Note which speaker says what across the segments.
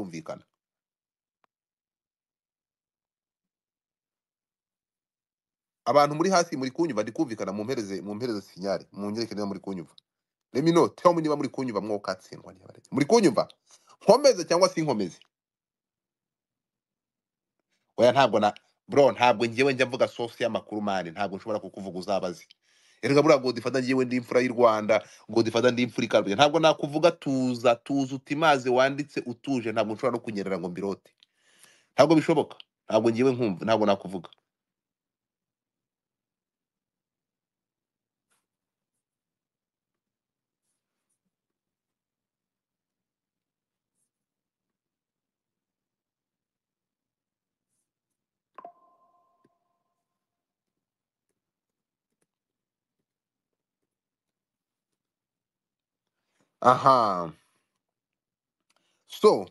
Speaker 1: kumvikana. Abantu muri hasi muri kunyumva, ndi kumvikana, mumpereze sinyari, munyereke niba muri kunyumva. Let me know, tell me niba muri kunyumva mwokatsindwa niba muri kunyumva. Nkomeze cyangwa sinkomeze? Oya, ntabwo na bro, ntabwo ngewe njya mvuga source y'amakuru mani, ntabwo nshobora kukuvuga uzabaze. Erega buriya Godfather, ngewe ndi imfura y'u Rwanda, Godfather ndi imfura ikarubye, ntabwo nakuvuga. Tuza tuza utimaze wanditse utuje, ntabwo nshobora no kunyerera ngo mbirote, ntabwo bishoboka, ntabwo ngewe nkumva, ntabwo nakuvuga. Aha, so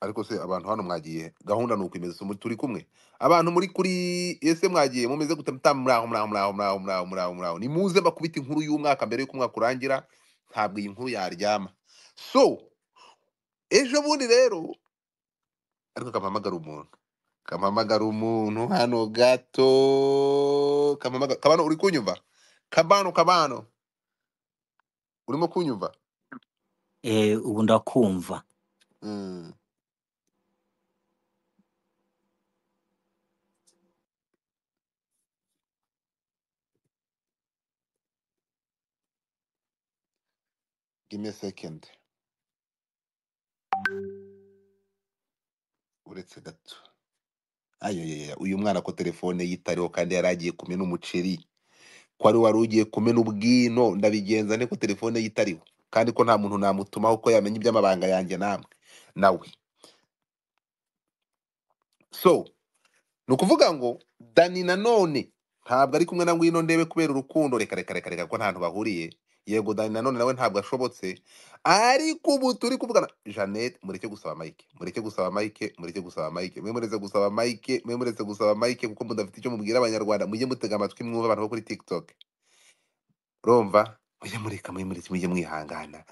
Speaker 1: ariko se abantu hano mwagiye, gahunda ni uko imeze. So turi kumwe, abantu muri kuri ese mwagiye mumeze gute? Muraho muraho muraho muraho muraho muraho muraho, nimuze bakubita inkuru y'umwaka mbere y'uko umwaka urangira, ntabwo iyi nkuru yaryama. So ejo bundi rero, ariko kampamagara umuntu hano gato, kampamagara Kabano, uri kunyumva? Kabano urimo kunyumva?
Speaker 2: Ubu ndakumva.
Speaker 1: Give me a second, uretse gato. Ayoyoyo, uyu mwana ko telefone yitariho kandi yari agiye kumena umuceri, ko ari wari ugiye kumena ubwino, ndabigenza nte ko telefone yitariho kandi ko nta muntu namutumaho ko yamenya iby'amabanga yanjye namwe nawe. So ni ukuvuga ngo Dani nanone ntabwo ari kumwe na Ngwino Ndebe kubera urukundo, reka reka reka reka, ko nta hantu bahuriye. Yego Dani nanone nawe ntabwo ashobotse, ariko ubu turi kuvugana Jeannette, mureke gusaba Mike, mureke gusaba Mike, mureke gusaba Mike, mwe muretse gusaba Mike, mwe muretse gusaba Mike, kuko mudafite icyo mubwira abanyarwanda. Mujye mutega amatwi mwumve abantu bo kuri TikTok, urumva? Mujye mureka, mujye muretse, mujye mwihangana,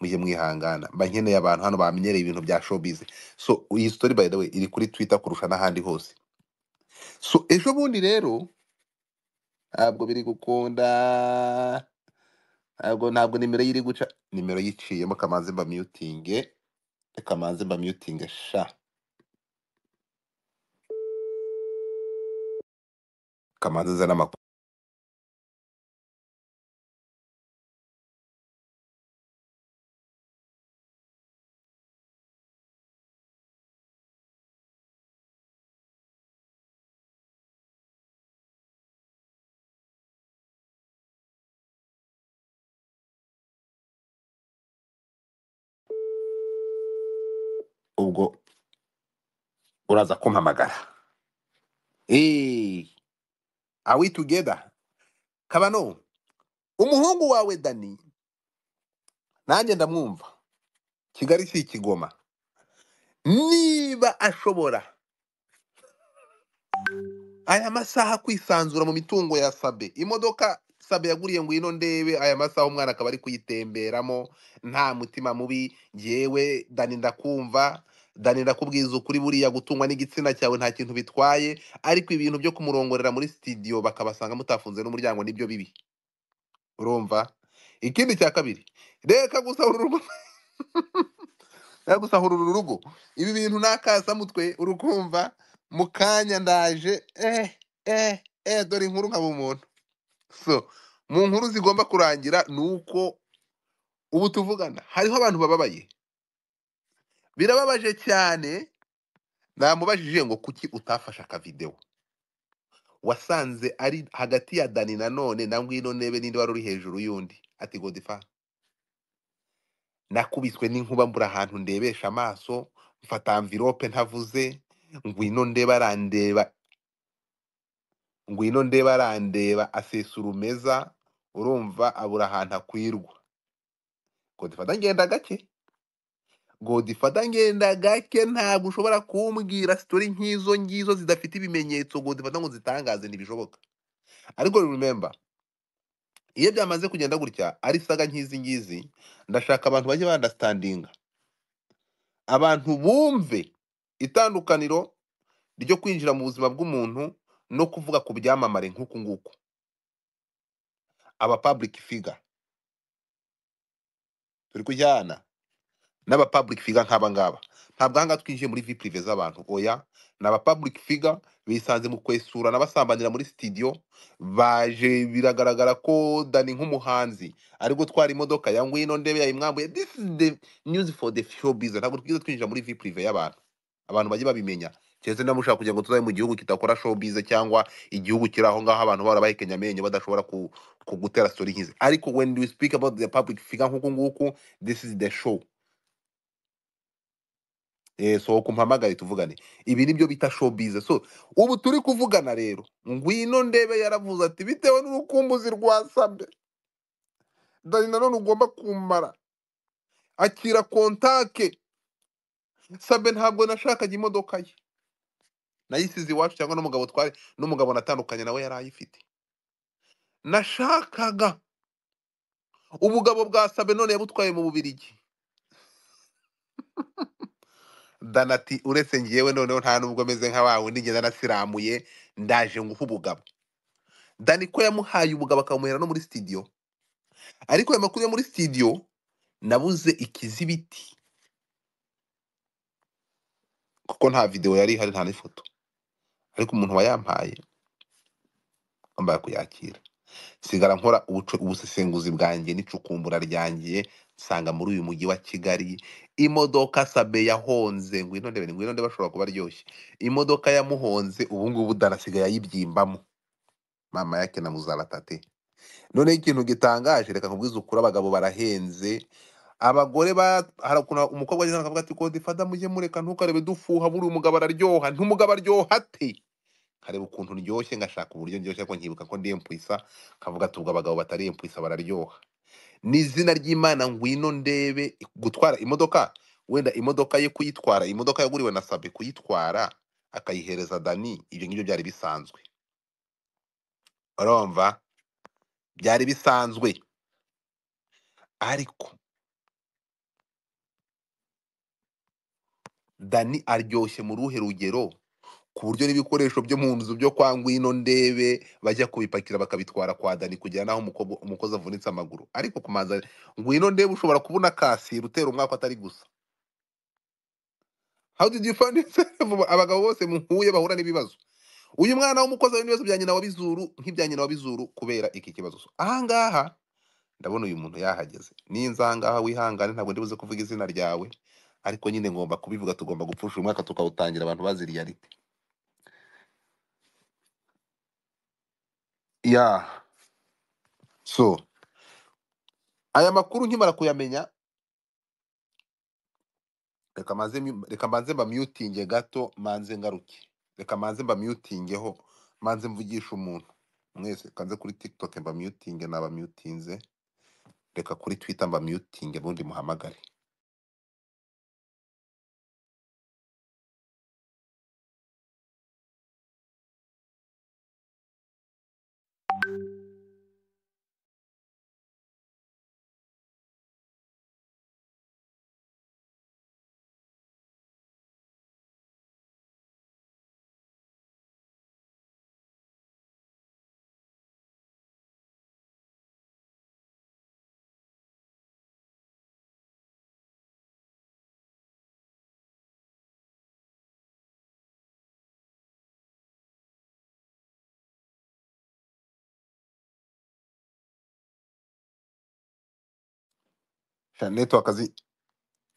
Speaker 1: mujye mwihangana. Mba nkeneye abantu hano bamenyereye ibintu bya showbiz. So iyi story by the way iri kuri Twitter kurusha n'ahandi hose. So ejo bundi rero ntabwo biri gukunda, ntabwo nimero ye iri guca, nimero yiciyemo. Kamanze mba mutinge, kamanze mba mutinge sha, kamanze nzana amakuru. Ubwo uraza kumpamagara. Are we together? Kabano, umuhungu wawe Dani nanjye ndamwumva, Kigali si ikigoma. Niba ashobora aya masaha kwisanzura mu mitungo ya Sabe, imodoka Sabe yaguriye Ngwino Ndebe, aya masaha umwana akaba ari kuyitemberamo nta mutima mubi. Njyewe Dani ndakumva, Dani ndakubwiza ukuri, buriya gutungwa n'igitsina cyawe nta kintu bitwaye, ariko ibintu byo kumurongorera muri studio bakabasanga mutafunze n'umuryango nibyo bibi, urumva? Ikindi cya kabiri, reka gusahura urugo, reka gusahura uru rugo, ibi bintu nakasamutwe, urukumva? Mu kanya ndaje, dore inkuru nkaba umuntu. So mu nkuru zigomba kurangira nuko ubu tuvugana hariho abantu bababaye, birababaje cyane. Namubajije ngo kuki utafashe akavideo, wasanze ari hagati ya Dani nanone na Ngwino Ndebe, ninde wari uri hejuru y'undi? Ati Godifa, nakubiswe n'inkuba mbura ahantu ndebesha amaso, mfata envelope ntavuze, Ngwino Ndebe arandeba, Ngwino Ndebe arandeba, asesa urumeza, urumva abura ahantu akwirwa. Godfather ngenda gake, Godfather ngenda gake, ntabwo ushobora kumbwira story nk'izo ngizo zidafite ibimenyetso Godfather ngo zitangaze, ntibishoboka. Ariko remember, iyo byamaze kugenda gutya ari saga nk'izi ngizi, ndashaka abantu bajye bandastandinga. Abantu bumve itandukaniro ryo kwinjira mu buzima bw'umuntu no kuvuga ku byamamare nk'uku nguku. Aba public figure turi kujyana n'aba public figure nk'aba ngaba, ntabwo aha ngaha twinjiye muri vie privée z'abantu, oya. Ni aba public figure bisanze mu kwesura n'abasambanira muri studio, baje biragaragara ko Dani nk'umuhanzi ari gutwara imodoka ya Ngwino Ndebe yayimwambuye. This is the news for the showbiz. Ntabwo twigeze twinjira muri vie privée y'abantu, abantu bajye babimenya. Keretse niba mushaka kugira ngo tuzabe mu gihugu kidakora showbiz, cyangwa igihugu kiri aho ngaho abantu bahora bahekenya amenyo badashobora kugutera story nkizi. Ariko when we speak about the public figure nk'uku nguku, this is the show. Sohoka umpamagare tuvugane. Ibi nibyo bita showbiz. So ubu turi kuvugana rero, Ngwino Ndebe yaravuze ati bitewe n'urukumbuzi rwa Sabe, Dani nanone ugomba kumara akira kontake. Sabe ntabwo nashakaga imodoka ye, nayisize iwacu, cyangwa n'umugabo twari n'umugabo natandukanye nawe yari ayifite. Nashakaga ubugabo bwa Sabe, none yabutwaye mu Bubiligi. Dani ati uretse ngewe noneho nta nubwo meze nka wa wundi ngenda nasiramuye, ndaje nguhe ubugabo. Dani ko yamuhaye ubugabo akamuhera no muri studio, ariko ayo makuru yo muri studio nabuze ikizibiti kuko nta video yari ihari, nta n'ifoto, ariko umuntu wayampaye ngomba kuyakira. Sigara nkora ubusesenguzi bwanjye n'icukumbura ryanjye, nsanga muri uyu mujyi wa Kigali imodoka Sabe yahonze, Ngwino Ndebe, Ngwino Ndebe ashobora kuba aryoshye, imodoka yamuhonze ubu ngubu Dani asigaye ayibyimbamo, mama yake na muzara tate. Noneho ikintu gitangaje, reka nkubwize ukuri, abagabo barahenze. Abagore hari ukuntu umukobwa ageze akavuga ati kodifada mujye mureka ntukarebe dufuha, buriya umugabo araryoha. Ntumugabo aryoha ate? Nkareba ukuntu ndyoshye, ngashaka uburyo ndyoshye, ariko nkibuka ko ndi empwisa, nkavuga ati ubwo abagabo batari empwisa bararyoha. Ni izina ry'Imana Ngwino Ndebe gutwara imodoka, wenda imodoka ye kuyitwara, imodoka yaguriwe na Sabe kuyitwara akayihereza Dani, ibyo ngibyo byari bisanzwe. Urumva byari bisanzwe, ariko Dani aryoshye mu ruhe rugero ku buryo n'ibikoresho byo mu nzu byo kwa Ngwino Ndebe bajya kubipakira bakabitwara kwa Dani kugera naho umukozi avunitse amaguru. Ariko kumanza Ngwino Ndebe ushobora kubona kasira utera umwaka atari gusa. How did you find yourself? Abagabo bose muhuye bahura n'ibibazo. Uyu mwana w'umukozi ari n'ibibazo bya nyina wa Bizuru nk'ibya nyina wa Bizuru kubera iki kibazo. So, aha ngaha ndabona uyu muntu yahageze. Ninza aha ngaha wihangane, ntabwo ndibuze kuvuga izina ryawe, ariko nyine ngomba kubivuga, tugomba gupfusha umwaka tukawutangira abantu bazi reality. Yeah. So aya makuru nkimara kuyamenya, reka manze mba mutinge gato, manze ngaruke. Reka manze mba mutingeho, manze mvugisha umuntu. Mwese kanze kuri TikTok mba mutinge, naba mutinze. Reka kuri Twitter mba mutinge, bundi muhamagare.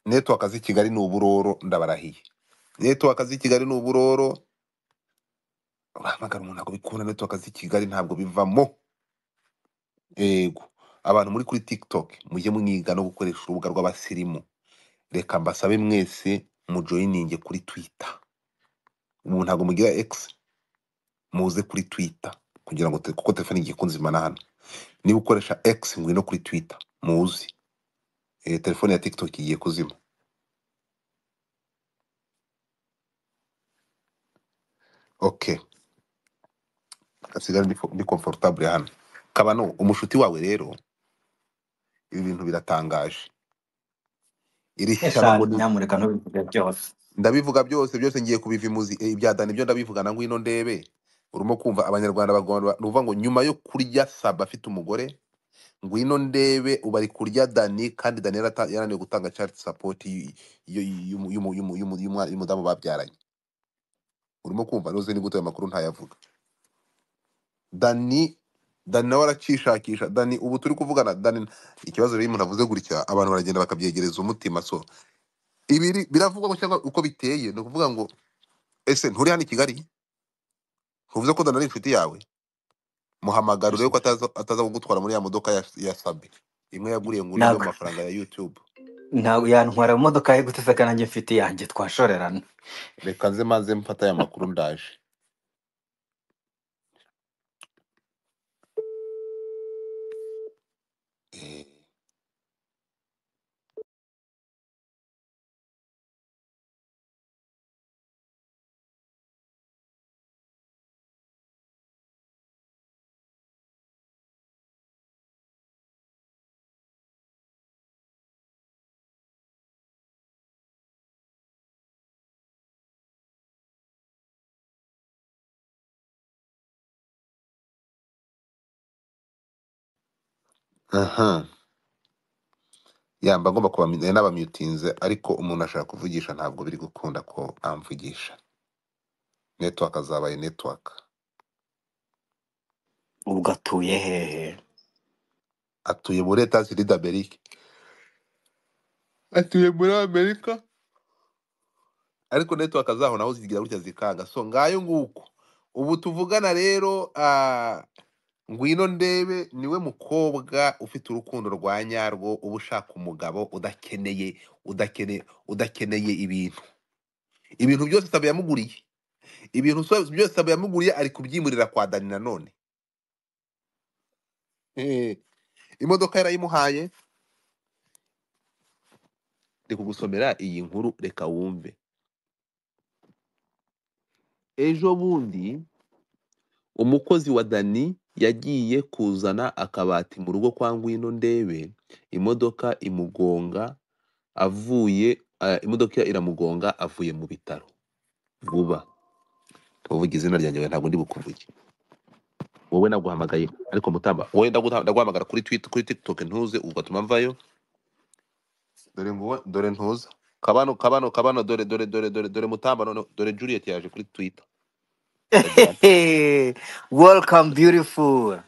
Speaker 1: Network z'i Kigali ni uburoro, ndabarahiye. Network z'i Kigali ni uburoro. Urahamagara umuntu ntabwo bikunda, network z'i Kigali ntabwo bivamo. Yego, abantu muri kuri TikTok mujye mwiga no gukoresha urubuga rw'abasirimu. Reka mbasabe mwese mujoyininge kuri Twitter. Ubu ntabwo mugira X, muze kuri Twitter kugira ngo kuko telefone igiye kunzimana hano. Niba ukoresha X ngwino kuri Twitter muze. Telefone ya TikTok igiye kuzima. Okay, asigara ndi comfortable hano. Kabano umushuti wawe rero, ibi bintu biratangaje. Iri shyano ngo
Speaker 2: Eshanu
Speaker 1: ni
Speaker 2: nyamuneka ntubivuge byose.
Speaker 1: Ndabivuga byose byose ngiye kubiva imuzi. Ibya Dani byo ndabivuga na ngwino ndebe. Urimo kumva abanyarwanda bagomba ni ukuvuga ngo nyuma yo kurya Saba afite umugore, ngwino ndebe ubu ari kurya Dani, kandi Dani yarananiwe gutanga child support y'umudamu babyaranye. Urimo kumva nuzi ni gute ayo makuru ntayavuga. Dani Dani nawe aracishakisha. Dani ubu turi kuvugana Dani, ikibazo rero umuntu avuze gutya abantu baragenda bakabyegereza umutima. So ibi biravugwa ngo cyangwa uko biteye ni ukuvuga ngo ese nturi hano i Kigali, ntuvuze ko Dani ari inshuti yawe, muhamagara urebe ko ataza kugutwara muri ya modoka ya Sabe imwe yaguriye ngo urebe mu
Speaker 2: Ntabwo
Speaker 1: mafaranga ya YouTube.
Speaker 2: ntabwo yantwara mu modoka ye gute se kandi nanjye mfite iyanjye twashorerana.
Speaker 1: Reka nze maze mfate aya makuru ndaje. Eh, aha yamba ngomba kuba n'abamyutinze, ariko umuntu ashaka kuvugisha ntabwo biri gukunda ko amvugisha. Network zabaye network.
Speaker 2: Ubwo atuye hehe?
Speaker 1: Atuye muri Etats-Unis d'Amerique, atuye muri Amerika, ariko network zaho naho zigira gutya zikanga. So ngayo nguko ubu tuvugana rero, ngwino ndebe niwe mukobwa ufite urukundo rwa nyarwo, uba ushaka umugabo udakeneye udakeneye udakeneye ibintu byose Sabe yamuguriye, ibintu byose Sabe yamuguriye ari kubyimurira kwa Dani nanone. Eh, imodoka yarayimuhaye. Ndi kugusomera iyi nkuru reka wumve. Ejo bundi umukozi wa Dani yagiye kuzana akabati mu rugo kwa Ngwino ndebe, imodoka imugonga avuye imodoka iramugonga avuye mu bitaro vuba. Tuvuge izina ryanjye we, ntabwo ndi bukuvuge. Wowe naguhamagaye ariko mutamba wowe ndaguhamagara kuri Twitter, kuri TikTok ntuze ugatuma mvayo. Dore nguwo, dore ntuza. Kabano kabano kabano, dore dore dore dore dore mutamba none dore Juliet yaje kuri Twitter. Ndagira nte?
Speaker 2: Welcome beautiful.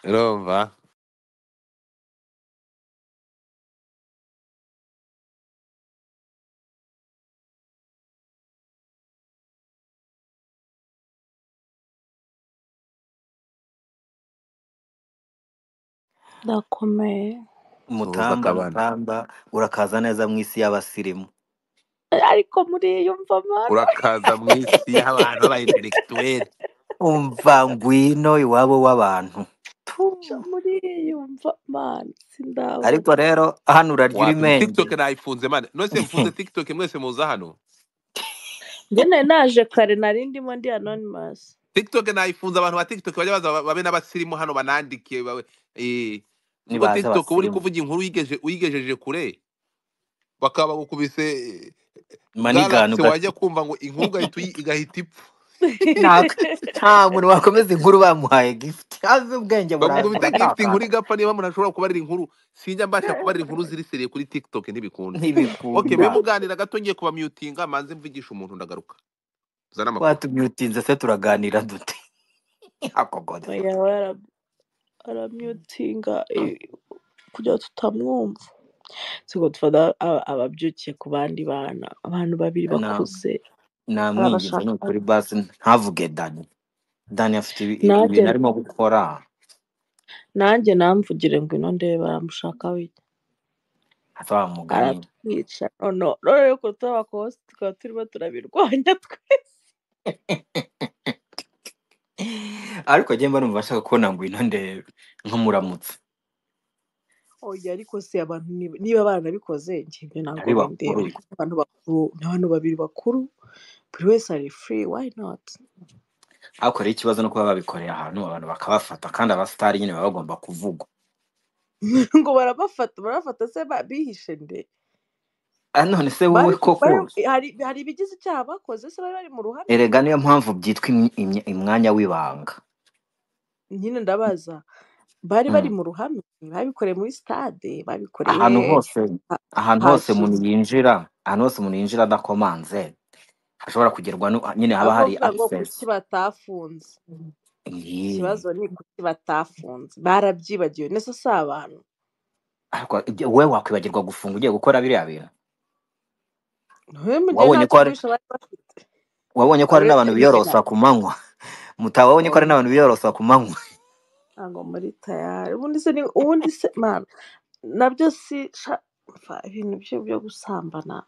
Speaker 1: Urumva?
Speaker 3: Ndakomeye.
Speaker 1: Suhuza
Speaker 2: Mutamba
Speaker 1: kabano.
Speaker 2: mutamba urakaza neza mu isi y'abasirimu.
Speaker 3: Ariko muriyumva mana.
Speaker 1: Urakaza mu isi y'abantu b'aba intellectuel.
Speaker 2: Umva ngwino iwabo w'abantu. Tu.
Speaker 3: Sha muriyumva mana sindabona.
Speaker 2: Ariko rero hano urarya uri
Speaker 1: Wapi
Speaker 2: menge.
Speaker 1: TikTok nayifunze mane. Nose mfunze TikTok mwese muza hano.
Speaker 3: Njye nari naje kare nari ndimo ndi anonymous.
Speaker 1: TikTok nayifunze abantu ba TikTok bajya baza babe n'abasirimu hano banandike babe ubwo
Speaker 2: Nibaza
Speaker 1: TikTok uri
Speaker 2: abasirimu.
Speaker 1: kuvuga inkuru uyigejeje kure bakaba bagukubise
Speaker 2: Manigani
Speaker 1: Galaxy wajya kumva ngo inkuru ugahita igahita ipfa.
Speaker 2: Nta muntu wakomeza inkuru bamuhaye gift. Azi ubwenge
Speaker 1: Bagukubita gift inkuru
Speaker 2: buratakara.
Speaker 1: igapfa. Niba umuntu ashobora kubarira inkuru, sinjya mbasha kubarira inkuru ziri seriye kuri TikTok ntibikunda. Okay, mbe
Speaker 2: Ntibikunda.
Speaker 1: muganira gato ngiye kuba mutinga manze mvugisha umuntu ndagaruka. Zana amakuru.
Speaker 2: Watumyutinze se turaganira dute? Akogode.
Speaker 3: Oya we aramyutinga kugira ngo tutamwumva. Siko dufata ababyukiye ku bandi bana, abantu babiri
Speaker 2: Na
Speaker 3: bakuze
Speaker 2: namwinginze
Speaker 3: arabashaka.
Speaker 2: ni ukuri basi ntavuge Dani. Dani afite
Speaker 3: Nanjye
Speaker 2: ibintu arimo gukora.
Speaker 3: nanjye namvugire ngo ino ndebe aramushaka wiki.
Speaker 2: Ata wa mugani.
Speaker 3: Aratwica none none yuko tuba tukaba turimo turabirwanya twese.
Speaker 2: Ariko njye mba numva nshaka kubona ngwino ndebe nkamuramutsa.
Speaker 3: Oya ariko se abantu niba baranabikoze njye ibyo ntabwo
Speaker 2: Ari
Speaker 3: bindeba,
Speaker 2: bakuru.
Speaker 3: kuko abantu bakuru ni abantu babiri bakuru, buri wese ari free, why not?
Speaker 2: Ariko rero ikibazo no kuba babikoreye ahantu abantu bakabafata kandi abasitari nyine baba bagomba kuvugwa.
Speaker 3: Ngo barabafata barabafata se bihishe nde?
Speaker 2: None se wowe
Speaker 3: Bari
Speaker 2: koko
Speaker 3: hari ibigize icyaha bakoze se bari bari mu ruhame?
Speaker 2: Erega niyo mpamvu byitwa imwanya w'ibanga.
Speaker 3: Nyine ndabaza, bari bari
Speaker 2: Mm.
Speaker 3: mu ruhame, babikoreye muri stade, babikoreye
Speaker 2: Ahantu hose, ahantu hose umuntu
Speaker 3: hashize.
Speaker 2: yinjira, ahantu hose umuntu yinjira adakomanze hashobora kugerwa nyine haba
Speaker 3: Ahubwo
Speaker 2: hari
Speaker 3: kuvuga ngo
Speaker 2: access.
Speaker 3: kuki batafunze,
Speaker 2: Yee.
Speaker 3: ikibazo ni kuki batafunze, barabyibagiwe nese si abantu.
Speaker 2: Ariko wowe wakwibagirwa gufunga ugiye gukora biriya bintu?
Speaker 3: Ntuye mu gihe
Speaker 2: Wabonye
Speaker 3: nta
Speaker 2: ko hari
Speaker 3: cyo guhisha bari bafite,
Speaker 2: wabonye ko hari
Speaker 3: uretse
Speaker 2: n'abantu
Speaker 3: izina.
Speaker 2: biyorosa ku manywa. Wabonye ko hari
Speaker 3: Oya,
Speaker 2: n'abantu biyorosa ku manywa.
Speaker 3: ntabwo muri tayari. Ubundi se ni ubundi se mana nabyo si sha, ibintu byo gusambana.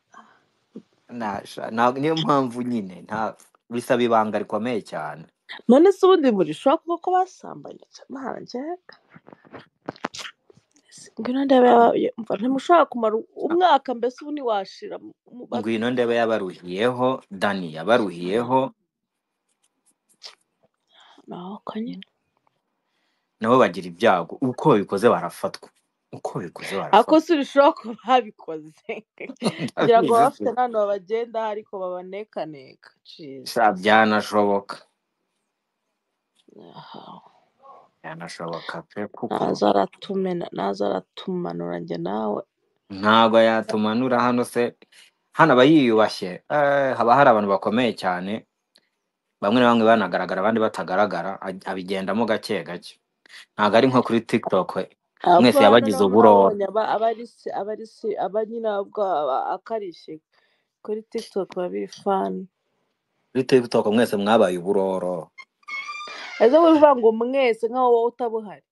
Speaker 2: Niyo mpamvu nyine nta bisaba ibanga rikomeye cyane.
Speaker 3: None se ubundi muri ushobora kuba ko basambanye mana njye ngwino ndebe umva ntimushobora kumara umwaka mbese ubu ntiwashira
Speaker 2: Ngwino ndebe yabaruhiyeho, Dani yabaruhiyeho,
Speaker 3: naho nyine
Speaker 2: nabo bagira ibyago. Uko babikoze barafatwa, uko babikoze
Speaker 3: ako
Speaker 2: barafatwa.
Speaker 3: si urushaho kuba babikoze ngira ngo
Speaker 2: Ndabizi
Speaker 3: baba bafite
Speaker 2: se.
Speaker 3: n'ahantu babagenda ariko babanekaneka.
Speaker 2: Sha
Speaker 3: Jesus.
Speaker 2: byanashoboka,
Speaker 3: Aha.
Speaker 2: byanashoboka pe, kuko
Speaker 3: Naza aratumena, naza aratumanura njye nawe.
Speaker 2: ntabwo yatumanura hano se. Hano aba yiyubashye, haba hari abantu bakomeye cyane, bamwe na bamwe banagaragara abandi batagaragara, abigendamo gake gake. Ntabwo ari nko kuri TikTok
Speaker 3: Ahubwo
Speaker 2: mwese
Speaker 3: hano
Speaker 2: yabagize
Speaker 3: noneho
Speaker 2: uburoro.
Speaker 3: nabonye aba ari se aba nyine ubwo aba akarishye kuri TikTok biba biri fani.
Speaker 2: Kuri TikTok mwese mwabaye uburoro.
Speaker 3: Ese uvuga ngo mwese nkaho wowe utabuhari?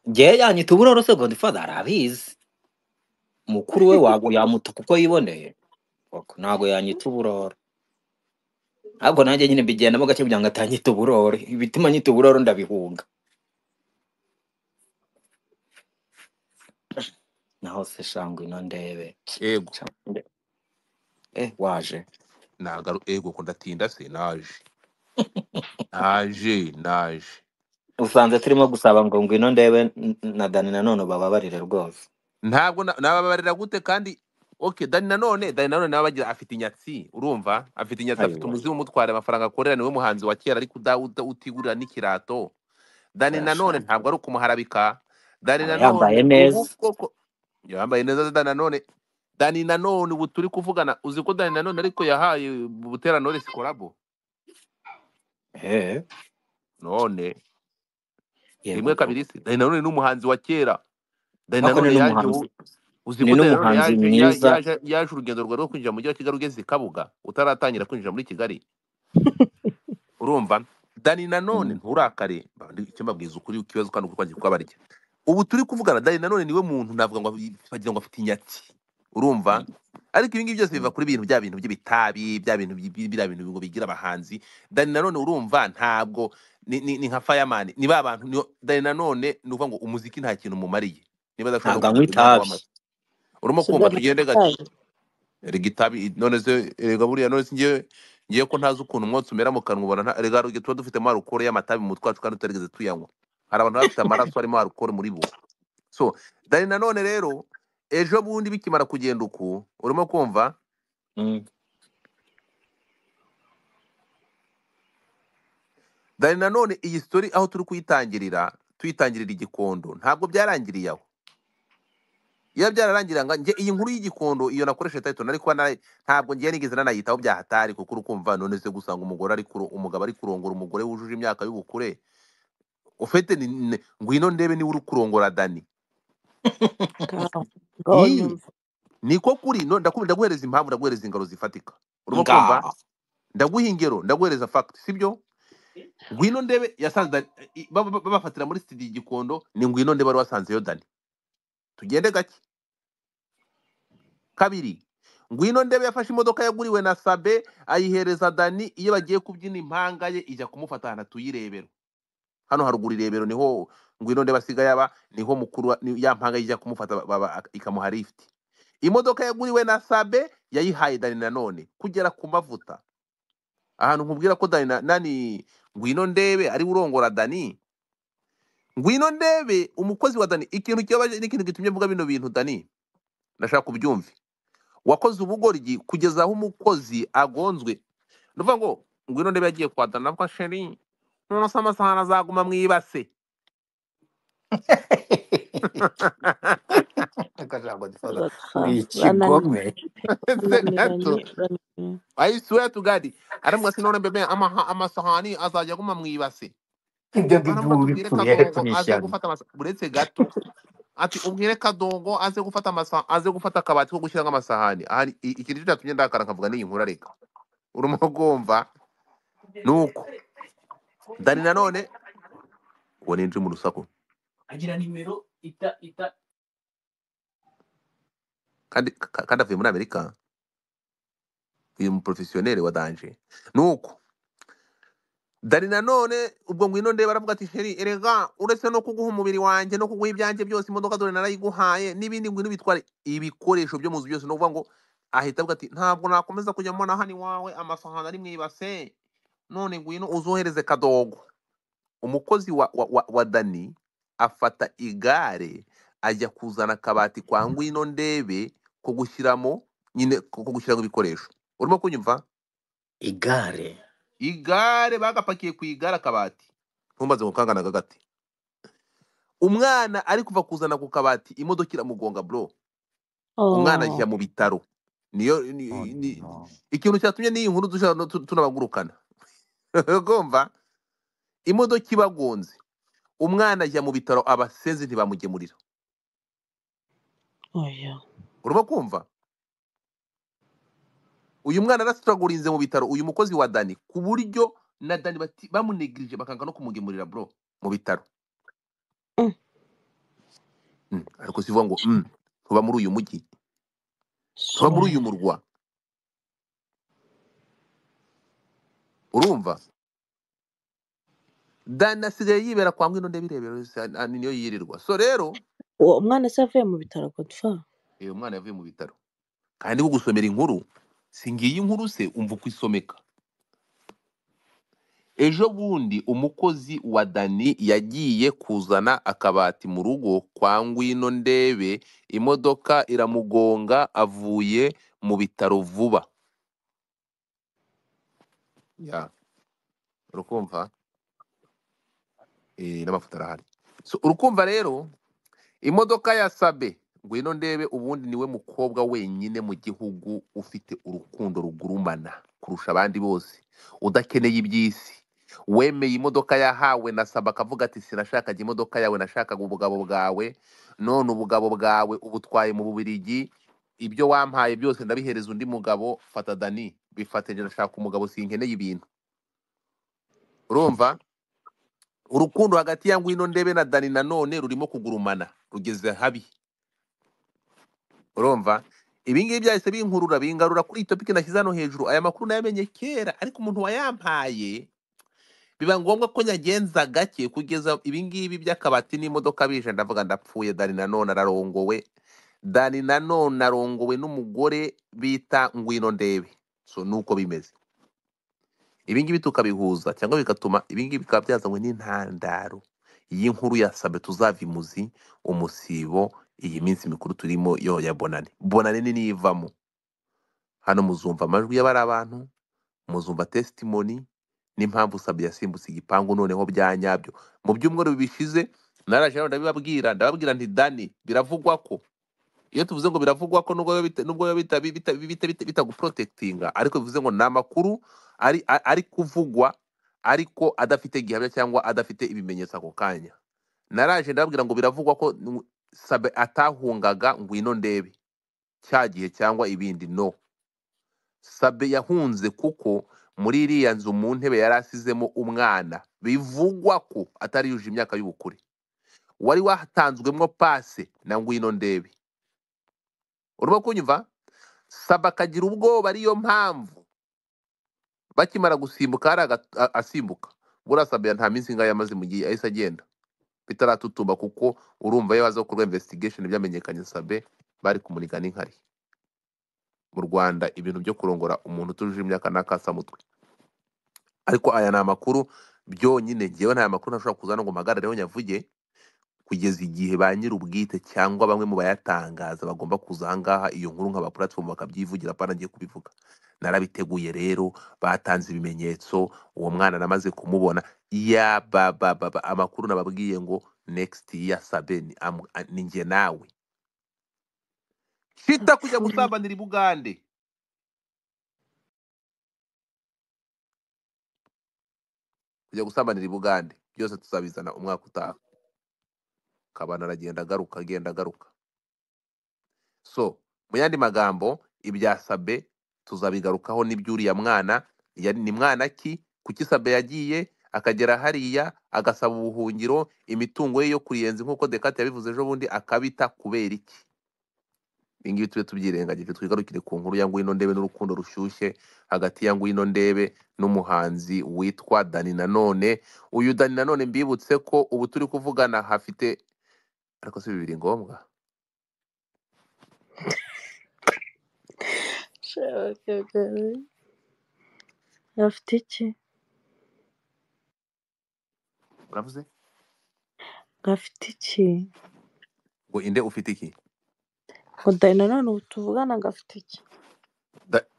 Speaker 2: Njyewe yanyita uburoro se Godfather arabizi. Mukuru we wago yamutuka uko yiboneye. Koko ntabwo yanyita uburoro. Ahubwo nanjye nyine mbigendamo gake kugira ngo atanyita uburoro. Ibituma nyita uburoro ndabihunga. Naho se sha ngwino ndebe.
Speaker 1: Ego
Speaker 2: Sha waje.
Speaker 1: Nagaru ego ko ndatinda se naje naje naje.
Speaker 2: Usanze turimo gusaba ngo ngwino ndebe na Dani nanone bababarire rwose.
Speaker 1: Ntabwo nababarira gute kandi okay Dani nanone nawe bagira afite inyatsi, urumva afite inyatsi, afite
Speaker 2: Ayiwa.
Speaker 1: umuzimu umutwara amafaranga akorera, niwe muhanzi wa kera ariko utigurira n'ikirato. Dani nanone
Speaker 2: Yasha.
Speaker 1: ntabwo ari ukumuharabika. Dani
Speaker 2: Aba
Speaker 1: nanone
Speaker 2: yambaye
Speaker 1: ubu
Speaker 2: neza.
Speaker 1: koko yambaye neza. Dani nanone, Dani nanone ubu turi kuvugana, uzi ko Dani nanone ariko yahaye Butera Knowless collabo
Speaker 2: Eh,
Speaker 1: none
Speaker 2: yego
Speaker 1: rimwe
Speaker 2: koko.
Speaker 1: kabiri se. Dani nanone ni umuhanzi wa kera. Dani
Speaker 2: Ariko ni
Speaker 1: nanone yaje
Speaker 2: n'umuhanzi,
Speaker 1: uzi
Speaker 2: ni
Speaker 1: ko Dani nanone
Speaker 2: n'umuhanzi
Speaker 1: yaje
Speaker 2: mwiza.
Speaker 1: yaje urugendo rwawe rwo kwinjira mu mujyi wa Kigali ugeze i Kabuga utaratangira kwinjira muri Kigali, urumva Dani nanone nturakare, icyo mbabwiza ukuri ikibazo kandi uko kwangiye kukabarya. Ubu turi kuvugana Dani nanone niwe muntu navuga ngo bagira ngo afite inyatsi, urumva. Ariko ibi ngibi byose biva kuri bintu bya bintu by'ibitabi, bya bintu biriya bintu ngo bigira abahanzi. Dani nanone urumva ntabwo ni nka fireman, ni ba bantu Dani nanone ni ukuvuga ngo umuziki nta kintu umumariye niba adashobora no
Speaker 2: Ntabwo anywa
Speaker 1: kugura umwana
Speaker 2: itabi.
Speaker 1: w'amata. Urimo
Speaker 3: Si
Speaker 1: kumva
Speaker 3: Dani
Speaker 1: tugende gake.
Speaker 3: itabi.
Speaker 1: Erega itabi none se erega buriya none se ngiye ko ntazi ukuntu umwotsi umera mu kanwa, ubona erega hari igihe tuba dufitemo alukoro y'amatabi mu mutwe wacu kandi tutarigeze tuyanywa. Hari abantu baba bafite amaraso arimo alukoro muri bo. So Dani nanone rero ejo bundi bikimara kugenda uku, urimo kumva Dani nanone iyi story aho turi kuyitangirira, tuyitangirira igikondo, ntabwo byarangiriye aho. Iyo byararangira nge iyi nkuru y'igikondo iyo nakoresheje title nari kuba ntabwo ngiye nigeze nanayitaho byahatari, kuko urukumva none se gusanga umugore ari umugabo ari kurongora umugore wujuje imyaka y'ubukure ufite ngwino ndebe niba uri kurongora Dani.
Speaker 3: Ngaho ngaho
Speaker 1: Ii,
Speaker 3: nyumva.
Speaker 1: niko kuri no ndaguhereza impamvu, ndaguhereza ingero zifatika. Urimo kumva?
Speaker 2: Ngaho.
Speaker 1: Ndaguha ingero, ndaguhereza fact, sibyo? Ngwino ndebe yasanze Dani babafatira muri studio igikondo, ni ngwino ndebe wari wasanzeyo Dani. Tugende gake. Kabiri, ngwino ndebe yafashe imodoka yaguriwe na Sabe ayihereza Dani, iyo bagiye kubyina impanga ye ijya kumufata ahantu atuye irebero. Hano haruguru irebero niho ngwino ndebe asigaye aba, niho mukuru ya mpanga ye ijya kumufata ikamuha lift. Imodoka yaguriwe na Sabe yayihaye Dani nanone kugera ku mavuta. Ahantu nkubwira ko Dani nani ngwino ndebe ari urongora Dani. Ngwino ndebe umukozi wa Dani, ikintu kibabaje n'ikintu gitumye mvuga bino bintu Dani, ndashaka kubyumva. Wakoze ubugoryi kugeza aho umukozi agonzwe. Ni ukuvuga ngo Ngwino Ndebe yagiye kwa Dani avuga sheri none se amasahani azaguma mu ibase.
Speaker 2: Godfather,
Speaker 3: Godfa
Speaker 2: uri ikigome.
Speaker 1: Se gato.
Speaker 3: Bananiranye bananiranye.
Speaker 1: I swear to God. Aramubwira ati none bebe amasahani azajya aguma mu ibase.
Speaker 2: Ibyo ngibyo
Speaker 1: Aravuga
Speaker 2: uba
Speaker 1: ati ubwire
Speaker 2: ubipfuye ariko
Speaker 1: Kadogo
Speaker 2: ni
Speaker 1: aze
Speaker 2: ishyano.
Speaker 1: gufata uretse gato. Ati ubwire Kadogo aze gufata aze gufata akabati ko gushyiramo amasahani. Ahari iki nicyo cyatumye ndakara nkavuga n'iyi nkuru areka. Urimo kumva nuko Dani nanone uwo ninje mu rusaku kandi kandi avuye muri Amerika uyu muprofesiyoneri wa danje nuko Dani nanone ubwo Ngwino Ndebe aravuga ati sheri erega uretse no kuguha umubiri wanjye no kuguha ibyanjye byose imodoka dore narayiguhaye n'ibindi ngwino bitware ibikoresho byo mu nzu byose. No kuvuga ngo ahita avuga ati ntabwo nakomeza kujya mbona hano iwawe amasahani ari mu ibase none ngwino uzohereze Kadogo. Umukozi wa Dani afata igare ajya kuzana akabati kwa Ngwino Ndebe ko gushyiramo nyine ko gushyiramo ibikoresho. Urimo kunyumva?
Speaker 2: Igare.
Speaker 1: Igare bagapakiye ku igare akabati ntumbaze ngo kanganaga gate. Umwana ari kuva kuzana ku kabati imodoka iramugonga bro. Umwana
Speaker 3: Oh.
Speaker 1: ajya mu bitaro. Niyo
Speaker 2: Oh
Speaker 1: ni
Speaker 2: no.
Speaker 1: ikintu cyatumye n'iyi nkuru dushobora no tunabagurukana. Ugomba imodoka ibagonze umwana ajya mu bitaro abasenzi ntibamugemurira.
Speaker 3: Oya.
Speaker 1: Urimo kumva? Uyu mwana arasitiragurinze mu bitaro uyu mukozi wa Dani ku buryo na Dani bamunegirije bakanga no kumugemurira bro mu bitaro. Ariko sivuga ngo tuba muri uyu mujyi, tuba muri uyu
Speaker 3: Swear.
Speaker 1: murwa. Urumva? Dani asigaye yibera kwa Ngwino Ndebe irebero niyo yirirwa. So rero
Speaker 3: Uwo mwana se yavuye mu bitaro Godfa?
Speaker 1: Uyu mwana yavuye mu bitaro. Kandi gusomera inkuru si ngiyi inkuru se umva uko isomeka. Ejo bundi umukozi wa Dani yagiye kuzana akabati mu rugo kwa Ngwino Ndebe imodoka iramugonga avuye mu bitaro vuba. Ya, urukumva? N'amafoto arahari. So urukumva rero imodoka ya Sabe Ngwino Ndebe ubundi niwe mukobwa wenyine mu gihugu ufite urukundo rugurumana kurusha abandi bose, udakeneye iby'isi, wemeye imodoka yahawe na Sabe akavuga ati sinashakaga imodoka yawe nashakaga ubugabo bwawe, none ubugabo bwawe ubutwaye mu Bubiligi, ibyo wampaye byose ndabihereza undi mugabo, fata Dani bifate njye ndashaka umugabo sinkeneye ibintu. Urumva? Urukundo hagati ya Ngwino Ndebe na Dani nanone rurimo kugurumana rugeze habi. Urumva? Ibi ngibi byahise binkurura bingarura kuri iyi topic nashyize hano hejuru. Aya makuru nayamenye kera ariko umuntu wayampaye biba ngombwa ko nyagenza gake kugeza ibi ngibi by'akabati n'imodoka bije ndavuga ndapfuye. Dani nanone ararongowe. Dani nanone arongowe n'umugore bita Ngwino Ndebe. So nuko bimeze. Ibi ngibi tukabihuza cyangwa bigatuma ibi ngibi bikaba byazanywe n'intandaro y'inkuru ya Sabe tuzava imuzi umusibo iyi minsi mikuru turimo yo ya Bonane. Bonane ni nivamo. Hano muzumva amajwi y'abari abantu, muzumva testimony n'impamvu Sabe yasimbutse igipangu noneho bya nyabyo. Mu byumweru bishize naraje hano ndabibabwira, ndababwira nti Dani biravugwa ko iyo tuvuze ngo biravugwa ko nubwo biba bitaguprotectinga ariko bivuze ngo ni amakuru ari kuvugwa ariko adafite gihamya cyangwa adafite ibimenyetso ako kanya. Naraje ndababwira ngo biravugwa ko Sabe atahungaga Ngwino Ndebe cya gihe cyangwa ibindi. No, Sabe yahunze kuko muri iriya nzu mu ntebe yari asizemo umwana bivugwa ko atari yujuje imyaka y'ubukure wari watanzwemo pase na Ngwino Ndebe. Urimo kunyumva? Sabe akagira ubwoba, ariyo mpamvu bakimara gusimbuka hari asimbuka. Buriya Sabe nta minsi ingahe yamaze mu gihe yahise agenda bitaratutumba, kuko urumva iyo haza gukorwa investigation byamenyekanye Sabe bari kumunika n'inkari. Mu Rwanda ibintu byo kurongora umuntu utujuje imyaka n'akasamutwe. Ariko aya ni amakuru byonyine, njyewe nta makuru ntashobora kuzana ngo mpagarareho nyavuge. Kugeza igihe ba nyir'ubwite cyangwa bamwe mu bayatangaza bagomba kuza ahangaha, iyo nkuru nk'aba platform bakabyivugira, apana ngiye kubivuga. Narabiteguye rero, batanze ibimenyetso, uwo mwana namaze kumubona. Ya ba ba ba ba, amakuru nababwiye ngo next year Sabe ni ni njye nawe. Shita kujya
Speaker 3: Apfuye.
Speaker 1: gusambanira i Bugande, kujya gusambanira i Bugande byose tuzabizana umwaka utaha. Kabana aragenda agaruka, agenda agaruka. So mu yandi magambo, ibya Sabe tuzabigarukaho n'iby'uriya mwana. Ni mwana ki? Kuki Sabe yagiye akagera hariya agasaba ubuhungiro, imitungo ye yo kuyenza nk'uko Dekate yabivuze ejo bundi akabita, kubera iki? Ibi ngibi tube tubyirengagije, twigarukire ku nkuru ya Ngwino Ndebe n'urukundo rushyushye hagati ya Ngwino Ndebe n'umuhanzi witwa Dani Nanone. Uyu Dani Nanone mbibutse ko ubu turi kuvugana hafite, ariko si bibiri ngombwa.
Speaker 3: Afite iki?
Speaker 1: Uravuze
Speaker 3: Afite iki?
Speaker 1: ngo inde ufite iki?
Speaker 3: Ngo Dani Nanone ubu tuvugana ngo afite iki?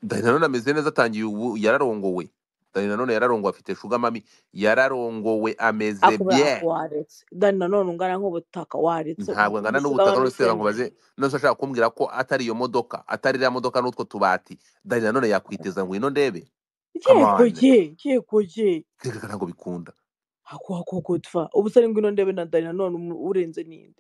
Speaker 1: Dani Nanone ameze neza, atangiye ubu yararongowe. Dani Nanone yararongowe, afite shuga mami, yararongowe ameze
Speaker 3: Akubura
Speaker 1: bien.
Speaker 3: waretse Dani Nanone ungana nk'ubutaka, waretse
Speaker 1: Ntabwo angana
Speaker 3: umushuga
Speaker 1: n'ubutaka.
Speaker 3: wa
Speaker 1: None se
Speaker 3: Miseni.
Speaker 1: nkubaze, none se ashaka kumbwira ko atari iyo modoka, atari iriya modoka n'utwo tubati, Dani Nanone yakwiteza Ngwino Ndebe? Come
Speaker 3: Yego
Speaker 1: on,
Speaker 3: ye, yego ye.
Speaker 1: reka ntabwo bikunda.
Speaker 3: Ako gutfa ubu se Ngwino Ndebe na Dani Nanone urenze ninde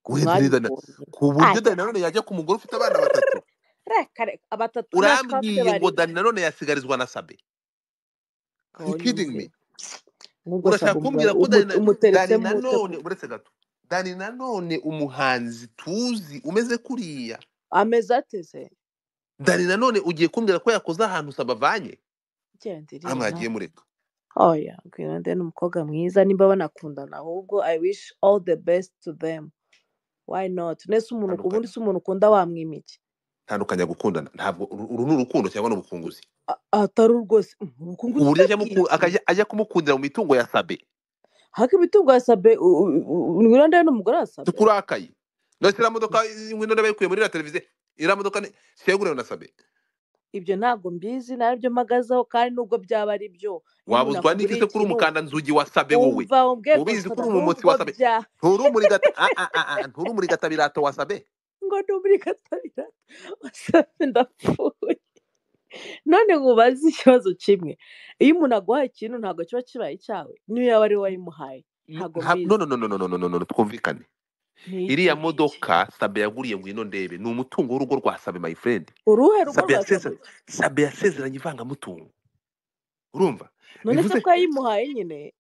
Speaker 3: ku
Speaker 1: Urenze
Speaker 3: mwanya
Speaker 1: ni Dani,
Speaker 3: ubonye?
Speaker 1: ku buryo
Speaker 3: Aya
Speaker 1: Dani Nanone yajya ku mugore ufite abana batatu.
Speaker 3: Reka reka, abatatu natwe afite
Speaker 1: Urambwiye ngo
Speaker 3: barindwi.
Speaker 1: Dani Nanone yasigarizwa na Sabe? Are you
Speaker 3: Ngaho
Speaker 1: kidding
Speaker 3: nyumvira
Speaker 1: me?
Speaker 3: nk'ubwo
Speaker 1: Urashaka
Speaker 3: Sabe
Speaker 1: kumbwira ko Dani Dani
Speaker 3: umuteretsemo ute
Speaker 1: Nanone,
Speaker 3: koko?
Speaker 1: uretse gato, Dani Nanone umuhanzi tuzi umeze kuriya,
Speaker 3: Ameze ateze
Speaker 1: Dani Nanone ugiye kumbwira ko yakoze ahantu Sabe avanye?
Speaker 3: genda
Speaker 1: Aha
Speaker 3: irira.
Speaker 1: mwagiye mureka.
Speaker 3: Oya, Ngwino Ndebe ni umukobwa mwiza, nimba banakundana ahubwo I wish all the best to them, why not? Nese umuntu
Speaker 1: Tandukanya,
Speaker 3: ubundi se umuntu ukunda wamwima iki?
Speaker 1: tandukanya gukundana, ntabwo uru ni urukundo cyangwa ni ubukunguzi.
Speaker 3: Atari rwose ubukunguzi
Speaker 1: Uburyo
Speaker 3: se
Speaker 1: ajya
Speaker 3: bw'iki?
Speaker 1: akajya ajya kumukundira mu mitungo ya Sabe,
Speaker 3: Haka imitungo ya Sabe, Ngwino Ndebe ni umugore wa Sabe.
Speaker 1: tukurakaye. None se iriya modoka Ngwino Ndebe bayikuye muri iriya televiziyo, iriya modoka siyaguriwe na Sabe?
Speaker 3: Ibyo ntabwo mbizi, nabyo mpagazeho, kandi nubwo byaba ari byo, iyo umuntu
Speaker 1: Wabuzwa n'iki
Speaker 3: akuguriye
Speaker 1: se kuri
Speaker 3: ikintu
Speaker 1: umukanda nzugi wa Sabe wowe?
Speaker 3: umva umbwiye
Speaker 1: Ubizi
Speaker 3: Godfather,
Speaker 1: kuri umumotsi
Speaker 3: nubwo
Speaker 1: wa Sabe,
Speaker 3: bya
Speaker 1: nturi umurigata nturi umurigatabirato wa Sabe.
Speaker 3: Ngo ni umurigatabirato wa Sabe, ndapfuye. None nkubaze ikibazo kimwe, iyo umuntu aguhaye ikintu ntabwo kiba kibaye icyawe, niyo yaba ari we wayimuhaye? Ntabwo
Speaker 1: No
Speaker 3: mbizi.
Speaker 1: no no no no no no no no, twumvikane.
Speaker 3: Ni
Speaker 1: Iriya
Speaker 3: iki?
Speaker 1: modoka Sabe yaguriye Ngwino Ndebe ni umutungo w'urugo rwa Sabe, my friend.
Speaker 3: Uruhe rugo
Speaker 1: Sabe
Speaker 3: rwa
Speaker 1: yaseze
Speaker 3: Sabe?
Speaker 1: Sabe yasezeranye ivangamutungo, urumva?
Speaker 3: None se
Speaker 1: Bivuze
Speaker 3: ko yayimuhaye nyine?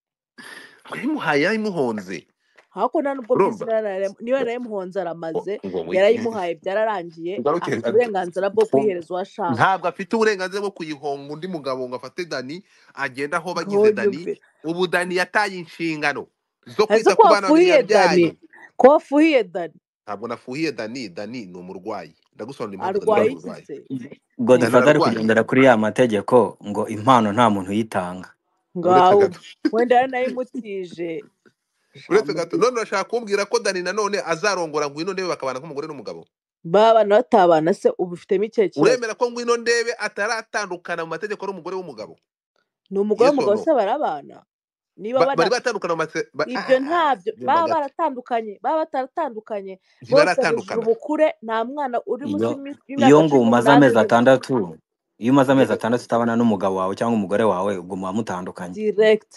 Speaker 1: yayimuhaye, yayimuhonze,
Speaker 3: Hako nta nubwo mbizi,
Speaker 1: urumva?
Speaker 3: niba yarayimuhonze aramaze,
Speaker 1: Ngo ngo
Speaker 3: yarayimuhaye byararangiye,
Speaker 1: ngaruke
Speaker 3: afite uburenganzira bwo kuyihereza uwo ashaka.
Speaker 1: Ntabwo afite uburenganzira bwo kuyihonga undi mugabo ngo afate Dani agende aho
Speaker 3: Ngaho
Speaker 1: bagize Dani.
Speaker 3: nyumvira.
Speaker 1: Ubu Dani yataye inshingano zo
Speaker 3: Ese
Speaker 1: kwita
Speaker 3: ko
Speaker 1: ku bana babiri
Speaker 3: wafuhiye Dani?
Speaker 1: yabyaye.
Speaker 3: Ko wafuhiye Dani?
Speaker 1: Ntabwo nafuhiye Dani. Dani ni umurwayi, ndagusobanurira impamvu Dani
Speaker 3: Arwaye
Speaker 1: ari
Speaker 3: iki
Speaker 1: umurwayi.
Speaker 3: se?
Speaker 1: Dani
Speaker 2: Godfather ari
Speaker 1: ararwaye.
Speaker 2: kugendera kuri ya mategeko ngo impano nta muntu uyitanga.
Speaker 1: Uretse
Speaker 3: Ngaho
Speaker 1: gato,
Speaker 3: wenda yaranayimutije.
Speaker 1: uretse gato, none urashaka kumbwira ko Dani Nanone azarongora Ngwino Ndebe bakabana nk'umugore n'umugabo?
Speaker 3: Babana batabana se ubu ufitemo ikihe kibazo?
Speaker 1: Uremera ko Ngwino Ndebe ataratandukana mu mategeko ari umugore w'umugabo?
Speaker 3: Ni umugore
Speaker 1: Yes or
Speaker 3: w'umugabo
Speaker 1: no?
Speaker 3: se barabana? Niba
Speaker 1: Bari
Speaker 3: bana
Speaker 1: batandukana mu
Speaker 3: ibyo ntabyo,
Speaker 1: genda
Speaker 3: baba
Speaker 1: gato,
Speaker 3: baratandukanye, baba bataratandukanye, bose bujuje
Speaker 1: ntibaratandukana.
Speaker 3: ubukure, nta mwana uri munsi
Speaker 2: Iyo
Speaker 3: y'imyaka
Speaker 2: iyo ngo
Speaker 3: cumi
Speaker 2: umaze
Speaker 3: n'umunani
Speaker 2: amezi
Speaker 3: uri
Speaker 2: atandatu, iyo umaze amezi
Speaker 1: Reka
Speaker 2: 6 utabana n'umugabo wawe cyangwa umugore wawe, ubwo muba mutandukanye.
Speaker 3: direct.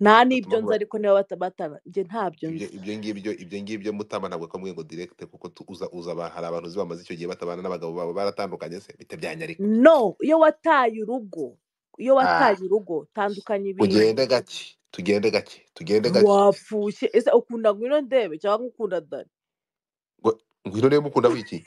Speaker 3: Nta
Speaker 1: gatuma
Speaker 3: n'ibyo nzi,
Speaker 1: nkuba
Speaker 3: ariko niba batana njye ntabyo
Speaker 1: ibyo
Speaker 3: nzi.
Speaker 1: ibyo ngibyo ibyo ngibyo mutama ntabwo kamwe ngo direct, kuko uza uza hari abantu uzi bamaze icyo gihe batabana n'abagabo babo baratandukanye se bite byanyarika.
Speaker 3: No, iyo wataye urugo, iyo
Speaker 1: Ah,
Speaker 3: wataye urugo tandukanya ibintu.
Speaker 1: tugende gake, tugende gake, tugende gake.
Speaker 3: Wapfushye ese ukunda Ngwino Ndebe cyangwa ukunda Dani?
Speaker 1: Ngo Ngwino Ndebe mukunda wiki?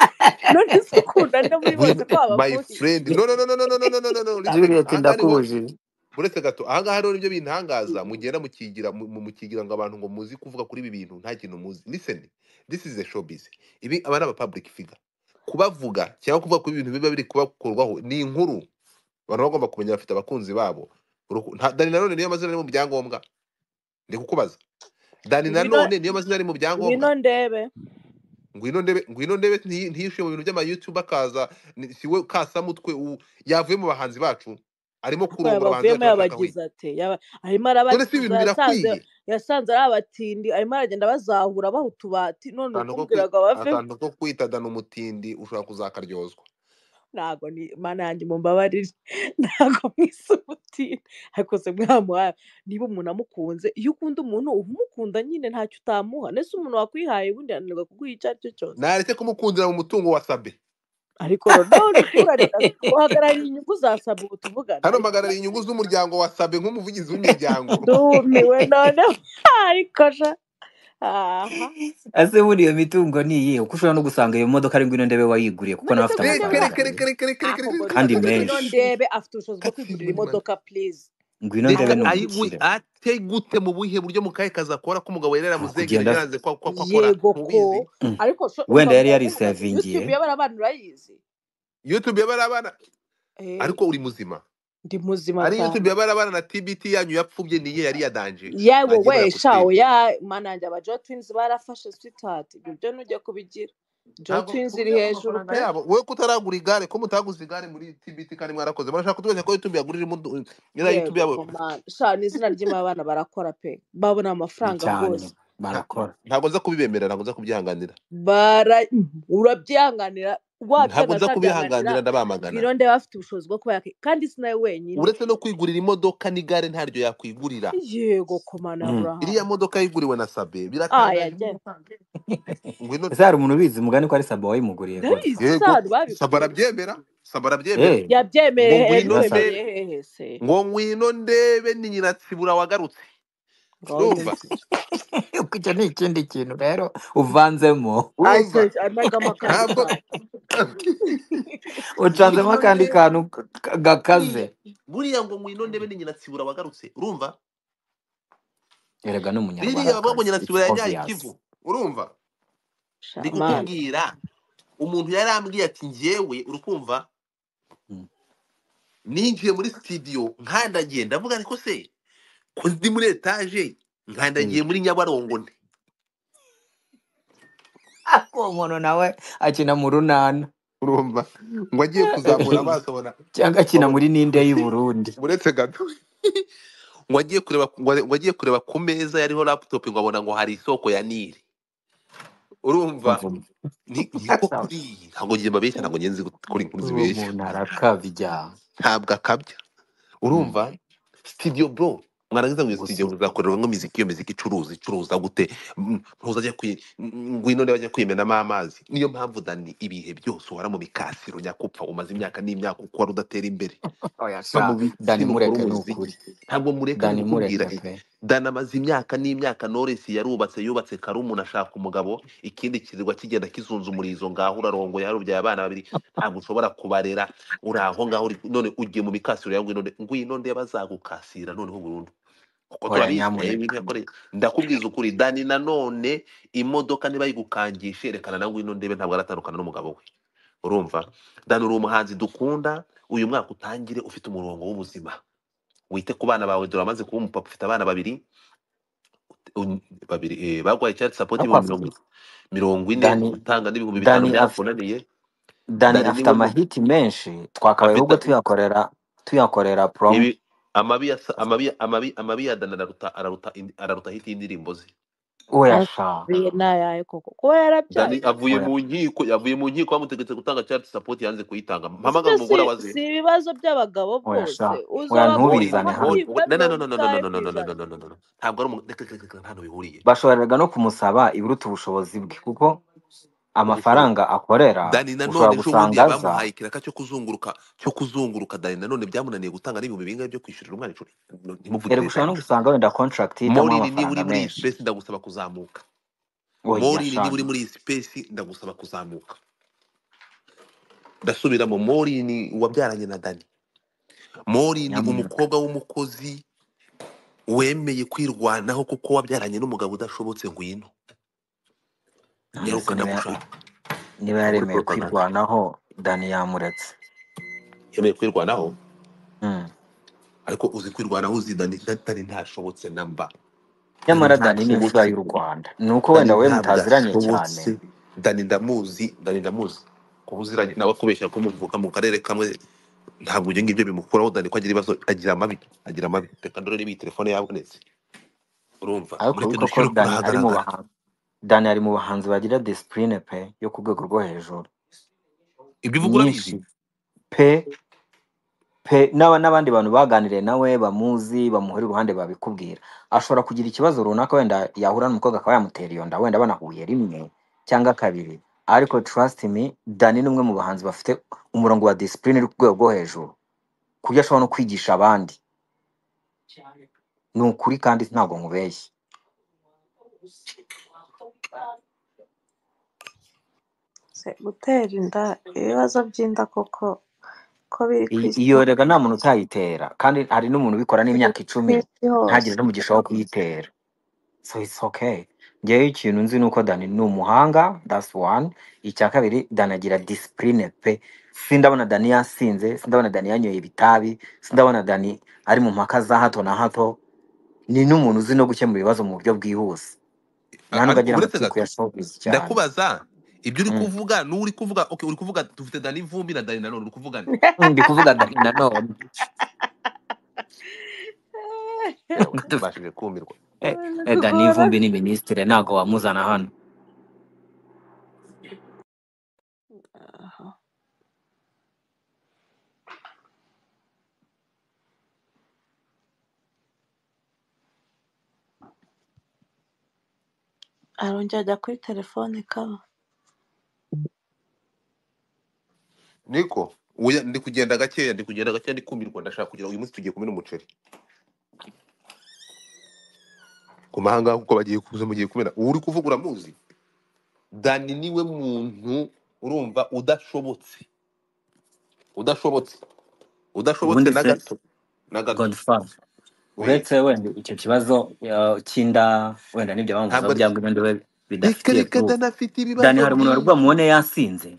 Speaker 3: None se ukunda nde muri bose
Speaker 1: Ngwino
Speaker 3: ko
Speaker 1: my
Speaker 3: wabafuhiye?
Speaker 1: friend, no no no no no no no no no no, listen,
Speaker 2: Juliet
Speaker 1: ahangaha niho
Speaker 2: ndakubujije.
Speaker 1: uretse gato, ahangaha rero nibyo bintangaza, mugenda mukigira mukigira ngo abantu ngo muzi kuvuga kuri ibi bintu nta kintu muzi. Listen, this is a showbiz. Ibi aba ari aba public figure, kubavuga cyangwa kuvuga kuri ibintu biba biri kubakorwaho ni inkuru abantu bagomba kumenya, bafite abakunzi babo. Dani Nanone niyo mazina ari mu byangombwa, ndi kukubaza. Dani
Speaker 3: Ngwino,
Speaker 1: nanone niyo mazina ari mu byangombwa.
Speaker 3: Ngwino ndebe.
Speaker 1: Ngwino ndebe, ngwino ndebe ntiyishuye mu bintu by'ama YouTube akaza si we kasamutwe yavuye mu bahanzi bacu arimo
Speaker 3: Ariko
Speaker 1: kurongora abahanzi
Speaker 3: yabavuyemo
Speaker 1: bacu bashaka
Speaker 3: yabagize
Speaker 1: wiki.
Speaker 3: ate? Arimo
Speaker 1: None si ibintu
Speaker 3: arabakiza, yasanze
Speaker 1: birakwiye.
Speaker 3: yasanze ari abatindi, arimo aragenda bazahura baha utubati, none
Speaker 1: Akantu ko
Speaker 3: ukumbwira ngo abavemo.
Speaker 1: akantu ko kwita Dani umutindi ushobora kuzakaryozwa.
Speaker 3: Ntago ni mana yanjye mumbabarire, ntago mwise umutindi, ariko se mwamuhaye. Niba umuntu amukunze, iyo ukunda umuntu uba umukunda nyine, ntacyo utamuha. Nese umuntu wakwihaye ubundi yananirwa kuguha icyo ari cyo cyose.
Speaker 1: Nareke kumukundira mu mutungo wa Sabe.
Speaker 3: Ariko none ukurarira uhagarariye inyungu za Sabe ubu tuvugana.
Speaker 1: Hano
Speaker 3: Ariko
Speaker 1: mpagarariye inyungu z'umuryango wa Sabe nk'umuvugizi w'imiryango.
Speaker 3: ndumiwe noneho, ariko sha aha.
Speaker 2: Ese buriya iyo mitungo ni iyihe? Kuko ushobora no gusanga iyo modoka ari Ngwino Ndebe wayiguriye, kuko
Speaker 3: None
Speaker 2: nawe
Speaker 3: se
Speaker 2: afite
Speaker 3: Ngwino
Speaker 1: Reka
Speaker 2: amafaranga
Speaker 1: reka reka reka reka reka
Speaker 3: Ako
Speaker 1: reka
Speaker 2: kandi
Speaker 1: reka
Speaker 3: Ngwino
Speaker 1: reka
Speaker 2: menshi.
Speaker 3: Ndebe afite ubushobozi bwo kwigurira
Speaker 1: Gatsindwa n'Imana.
Speaker 3: imodoka, please.
Speaker 2: Ngwino
Speaker 1: Reka
Speaker 2: Ndebe ni
Speaker 1: ayigwe
Speaker 2: umukire.
Speaker 1: ate gute mu buhe buryo mu kahe kazi akora ko umugabo yari
Speaker 2: Ni
Speaker 1: yaramuzengereje
Speaker 2: ukugenda
Speaker 1: yaranze ko akora
Speaker 3: Yego ko
Speaker 1: ntubizi.
Speaker 3: Ariko
Speaker 2: Wenda
Speaker 3: umva
Speaker 2: yari
Speaker 3: muravuga ngo
Speaker 2: yarisevingiye.
Speaker 3: YouTube y'abana urayizi?
Speaker 1: YouTube y'abana
Speaker 3: Eh,
Speaker 1: ariko uri muzima.
Speaker 3: Ndi muzima
Speaker 1: Ari
Speaker 3: cyane.
Speaker 1: YouTube y'abana na TBT yanyu yapfubye niye yari yadanje.
Speaker 3: Yewe
Speaker 1: Mwagiye
Speaker 3: we sha
Speaker 1: murakutera.
Speaker 3: oya mana yanjye, aba Jo Twins barafashe sweetheart, ibyo byo ntujya kubigira. Jo
Speaker 1: Ntabwo
Speaker 3: Twins iri
Speaker 1: kuburyo
Speaker 3: hejuru
Speaker 1: amafaranga
Speaker 3: pe.
Speaker 1: yabo wowe kutaragura igare ko mutaguze igare muri TBT kandi mwarakoze murashaka kutubeshya ko YouTube yagurira iriya YouTube
Speaker 3: Yego
Speaker 1: yabo.
Speaker 3: ko mana sha, ni izina ry'Imana abana barakora pe, babona amafaranga
Speaker 2: Cyane
Speaker 3: rwose.
Speaker 2: barakora.
Speaker 1: Ntabwo nza kubibemera, ntabwo nza kubyihanganira.
Speaker 3: Bara urabyihanganira,
Speaker 1: Ntabwo
Speaker 3: wabyanga
Speaker 1: nza
Speaker 3: utabyihanganira.
Speaker 1: kubihanganira, ndabamagana.
Speaker 3: Ngwino Ndebe afite ubushobozi bwo kuba kandi si nawe wenyine.
Speaker 1: Uretse no kwigurira imodoka n'igare ntaryo yakwigurira.
Speaker 3: Yego ko mana
Speaker 1: Iriya
Speaker 3: Abraham.
Speaker 1: modoka yiguriwe na Sabe
Speaker 3: Aya
Speaker 1: biratangaje.
Speaker 3: jye
Speaker 1: Ngwino
Speaker 2: Ese hari umuntu ubizi mugani ko ari Sabe wayimuguriye
Speaker 3: ndabizi
Speaker 2: Godfa?
Speaker 1: yego
Speaker 3: se abantu
Speaker 1: Sabe
Speaker 3: babikuye.
Speaker 1: arabyemera, Sabe arabyemera.
Speaker 2: Eh,
Speaker 1: Ngo
Speaker 3: Yabyemereye
Speaker 1: ngwino
Speaker 2: niba Sabe
Speaker 1: ndebe,
Speaker 3: yabyemereye hehe se?
Speaker 1: ngo ngwino ndebe ni Nyiratsibura wagarutse.
Speaker 3: Ngaho
Speaker 1: Urumva?
Speaker 3: nyumvira.
Speaker 2: Uko icyo ni ikindi kintu rero uvanzemo,
Speaker 1: Urumva?
Speaker 3: Anagamo akandi
Speaker 1: Ntabwo
Speaker 3: kantu.
Speaker 2: ucanzemo
Speaker 1: ngwino
Speaker 2: akandi
Speaker 1: ndebe
Speaker 2: kantu gakaze.
Speaker 1: buriya ngo ngwino ndebe ni Nyiratsibura wagarutse. Urumva?
Speaker 2: Erega ni
Speaker 1: Biriya bavuga ngo
Speaker 2: umunyarwandakazi, it's
Speaker 1: Nyiratsibura yajyaye
Speaker 2: obvious.
Speaker 1: Kivu. Urumva? Ndi
Speaker 3: Sha mana.
Speaker 1: kukubwira umuntu yarambwiye ati njyewe urukumva ninjiye muri studio nkandagiye ndavuga ariko se ko ndi muri etaje nkandagiye muri Nyabarongo nte.
Speaker 2: Ako uwo muntu nawe akina mu runana.
Speaker 1: Urumva ngo agiye kuzamura amaso abona
Speaker 2: Cyangwa akina
Speaker 1: abona
Speaker 2: muri ninde y'i Burundi.
Speaker 1: uretse gato ngo agiye kureba ngo agiye kureba ku meza yariho laptop ngo abona ngo hari isoko ya Nili. Urumva
Speaker 2: Umva
Speaker 1: niko kuri iyi ntabwo ngiye mbabeshya, ntabwo ngiye nzi gukora inkuru
Speaker 2: uwo
Speaker 1: zibeshya.
Speaker 2: muntu arakabya.
Speaker 1: Ntabwo akabya. Urumva studio bro mwarangiza ngo iyo studio
Speaker 2: Gusa
Speaker 1: muzakorerwamo imiziki, iyo miziki icuruza icuruza gute? Ntuzajya ngwino ndebe ajya kwimenamo amazi. Niyo mpamvu Dani ibihe byose uhora mu mikasiro nyakupfa, umaze imyaka n'imyaka ukora udatera imbere.
Speaker 2: Oya
Speaker 1: Va
Speaker 2: sha
Speaker 1: mu
Speaker 2: Dani
Speaker 1: bitsina ukora
Speaker 2: mureke ni
Speaker 1: umuziki.
Speaker 2: ukuri.
Speaker 1: Ntabwo mureka
Speaker 2: Dani
Speaker 1: ndikubwira.
Speaker 2: mureke pe.
Speaker 1: Dani amaze imyaka n'imyaka, Knowless yarubatse, yubatse Karumuna ashaka umugabo, ikindi kirirwa kigenda kizunza umurizo, ngaho urarongoye yarubyaye abana babiri, ntabwo ushobora kubarera, uri aho ngaho none ugiye mu mikasiro ya ngwino ngwino ndebe azagukasira noneho burundu. Kuko
Speaker 2: Oya
Speaker 1: turabizi nayo
Speaker 2: nyamuneka.
Speaker 1: ibintu yakoreye. Ndakubwiza ukuri Dani nanone imodoka nibayigukangishe rekana na ngwino ndebe ntabwo aratandukana n'umugabo we. Urumva? Dani uri umuhanzi dukunda, uyu mwaka utangire ufite umurongo w'ubuzima. Wite ku bana bawe, dore amaze kuba umupapa ufite abana babiri babiri bagwaye child support
Speaker 2: Ariko
Speaker 1: ibihumbi 40
Speaker 2: Dani
Speaker 1: gutanga n'ibihumbi 5
Speaker 2: Dani
Speaker 1: byarakunaniye.
Speaker 2: Dani
Speaker 1: Dani
Speaker 2: afite
Speaker 1: niwe
Speaker 2: amahiti menshi twakabaye ahubwo
Speaker 1: afite
Speaker 2: tuyakorera promo.
Speaker 1: ibi amabi ya amabi amabi amabi ya Dani araruta araruta araruta hiti y'indirimbo ze.
Speaker 2: Oya sha.
Speaker 3: Arabiye nayaye koko kuba yarabyaye.
Speaker 1: Dani avuye
Speaker 2: Oya.
Speaker 1: mu nkiko, yavuye mu nkiko bamutegetse gutanga child support yanze kuyitanga.
Speaker 3: Ese
Speaker 1: Mpamagara
Speaker 3: ibyo
Speaker 1: umugore
Speaker 3: si
Speaker 1: waze.
Speaker 3: si ibibazo by'abagabo
Speaker 2: Oya
Speaker 3: bose
Speaker 2: sha. Oya
Speaker 3: uzaba
Speaker 2: ntubizane
Speaker 3: agomba
Speaker 2: hano.
Speaker 3: byibura
Speaker 1: No no no
Speaker 3: mirongo
Speaker 1: no no
Speaker 3: ingahe
Speaker 1: no
Speaker 3: ku
Speaker 1: no no no
Speaker 3: ijana.
Speaker 1: no no no no ntabwo ari reka reka reka ntabwo bihuriye.
Speaker 2: Bashoboraga no kumusaba ibiruta ubushobozi bwe kuko
Speaker 1: Ubushobozi
Speaker 2: amafaranga akorera
Speaker 1: Dani
Speaker 2: ushobora
Speaker 1: nanone ejo bundi
Speaker 2: gusanga aza
Speaker 1: bamuhaye ikiraka cyo kuzunguruka Dani nanone byamunaniye gutanga n'ibihumbi bingahe byo kwishyurira umwana ishuri. Ntimuvugire
Speaker 2: erega ushobora
Speaker 1: Dani.
Speaker 2: no gusanga wenda contract ihitamo
Speaker 1: Morini niba uri
Speaker 2: amafaranga
Speaker 1: muri iyi
Speaker 2: menshi.
Speaker 1: space ndagusaba kuzamuka.
Speaker 2: Oya
Speaker 1: Morini
Speaker 2: sha.
Speaker 1: niba uri muri iyi space ndagusaba kuzamuka. Ndasubiramo Morini wabyaranye na Dani. Morini
Speaker 2: Nyamuneka.
Speaker 1: umukobwa w'umukozi wemeye kwirwanaho kuko wabyaranye n'umugabo udashobotse ngwino.
Speaker 2: None se
Speaker 1: Nyaruka
Speaker 2: niba
Speaker 1: ndagushaka.
Speaker 2: niba
Speaker 1: Muri
Speaker 2: yaremeye
Speaker 1: propaganda.
Speaker 2: kwirwanaho Dani yamuretse.
Speaker 1: Yemeye kwirwanaho ariko uzi kwirwanaho uzi Dani Dani ntashobotse namba. Dani
Speaker 2: Nyamara Dani ni imfura
Speaker 1: ntashobotse.
Speaker 2: y'u Rwanda, ni uko
Speaker 1: Dani
Speaker 2: wenda we
Speaker 1: ntabwo
Speaker 2: mutaziranye cyane.
Speaker 1: ashobotse. Dani ndamuzi, Dani ndamuzi. Kuba uziranye nawe akubeshya ko muvuka mu karere kamwe, ntabwo ibyo ngibyo bimukuraho. Dani ko agira ibibazo, agira amabi, agira amabi. Reka ndore niba iyi telefone yabonetse. Urumva,
Speaker 2: Ariko
Speaker 1: mureke
Speaker 2: wibuke ko
Speaker 1: dushyire ukuri
Speaker 2: Dani ari mu
Speaker 1: ahagaragara.
Speaker 2: bahanzi, Dani ari mu bahanzi bagira discipline pe yo ku rwego rwo hejuru
Speaker 1: Ibyo uvuga urabizi.
Speaker 2: nyinshi pe pe, n'abandi bantu baganiriye nawe bamuzi bamuhora iruhande babikubwira. Ashobora kugira ikibazo runaka, wenda yahura n'umukobwa akaba yamutera iyo nda, wenda banahuye rimwe cyangwa kabiri, ariko trust me, Dani ni umwe mu bahanzi bafite umurongo wa discipline uri ku rwego rwo hejuru, ku buryo ashobora no kwigisha abandi. Ni ukuri kandi ntabwo nkubeshye.
Speaker 3: Se gutera inda, ibibazo by'inda koko ko biri ku isi
Speaker 2: Iyo rega nta muntu utayitera, kandi hari n'umuntu ubikora
Speaker 3: biri
Speaker 2: n'imyaka
Speaker 3: ku
Speaker 2: 10
Speaker 3: isi hose.
Speaker 2: ntagire n'umugisha wo kuyitera. So it's okay. Njyewe ikintu nzi ni uko Dani ni umuhanga, that's one. Icya kabiri, Dani agira discipline pe. Sindabona Dani yasinze, sindabona Dani yanyoye ibitabi, sindabona Dani ari mu mpaka za hato na hato. Ni n'umuntu uzi no gukemura ibibazo mu buryo bwihuse, nta nubwo
Speaker 1: Ariko
Speaker 2: agira
Speaker 1: uretse
Speaker 2: amatiku
Speaker 1: gato,
Speaker 2: ya showbiz cyane.
Speaker 1: ndakubaza ibyo uri
Speaker 2: Mm.
Speaker 1: kuvuga n'uri kuvuga. Okay, uri kuvuga dufite Dani Vumbi na Dani nanone, uri kuvuga nde?
Speaker 2: Ndi kuvuga Dani nanone.
Speaker 1: Yewe, mbashije kumirwa.
Speaker 2: Dani
Speaker 3: Kugora.
Speaker 2: Vumbi ni minisitiri, ntabwo wamuzana hano.
Speaker 3: Aha. Arongera ajya kuri telefone kaba.
Speaker 1: Niko oya, ndi kugenda gakeya, ndi kugenda gakeya, ndi kumirwa. Ndashaka kugira uyu munsi tugiye kumena umuceri ku mahanga, kuko bagiye kuza mugiye kumena. Uwo uri kuvuga uramuzi. Dani niwe muntu urumva udashobotse, udashobotse, udashobotse
Speaker 2: Ubundi
Speaker 1: na
Speaker 2: se
Speaker 1: gato, na gato.
Speaker 2: Godfather,
Speaker 1: We
Speaker 2: uretse wenda icyo kibazo cy'inda, wenda n'ibyo bamuvuzeho
Speaker 1: ntabwo ari
Speaker 2: byangwa ibindi we
Speaker 1: reka
Speaker 2: bidafitiye
Speaker 1: reka.
Speaker 2: proof.
Speaker 1: Dani afite
Speaker 2: Dani
Speaker 1: ibibazo
Speaker 2: hari umuntu wari
Speaker 1: byinshi.
Speaker 2: bwamubone yasinze?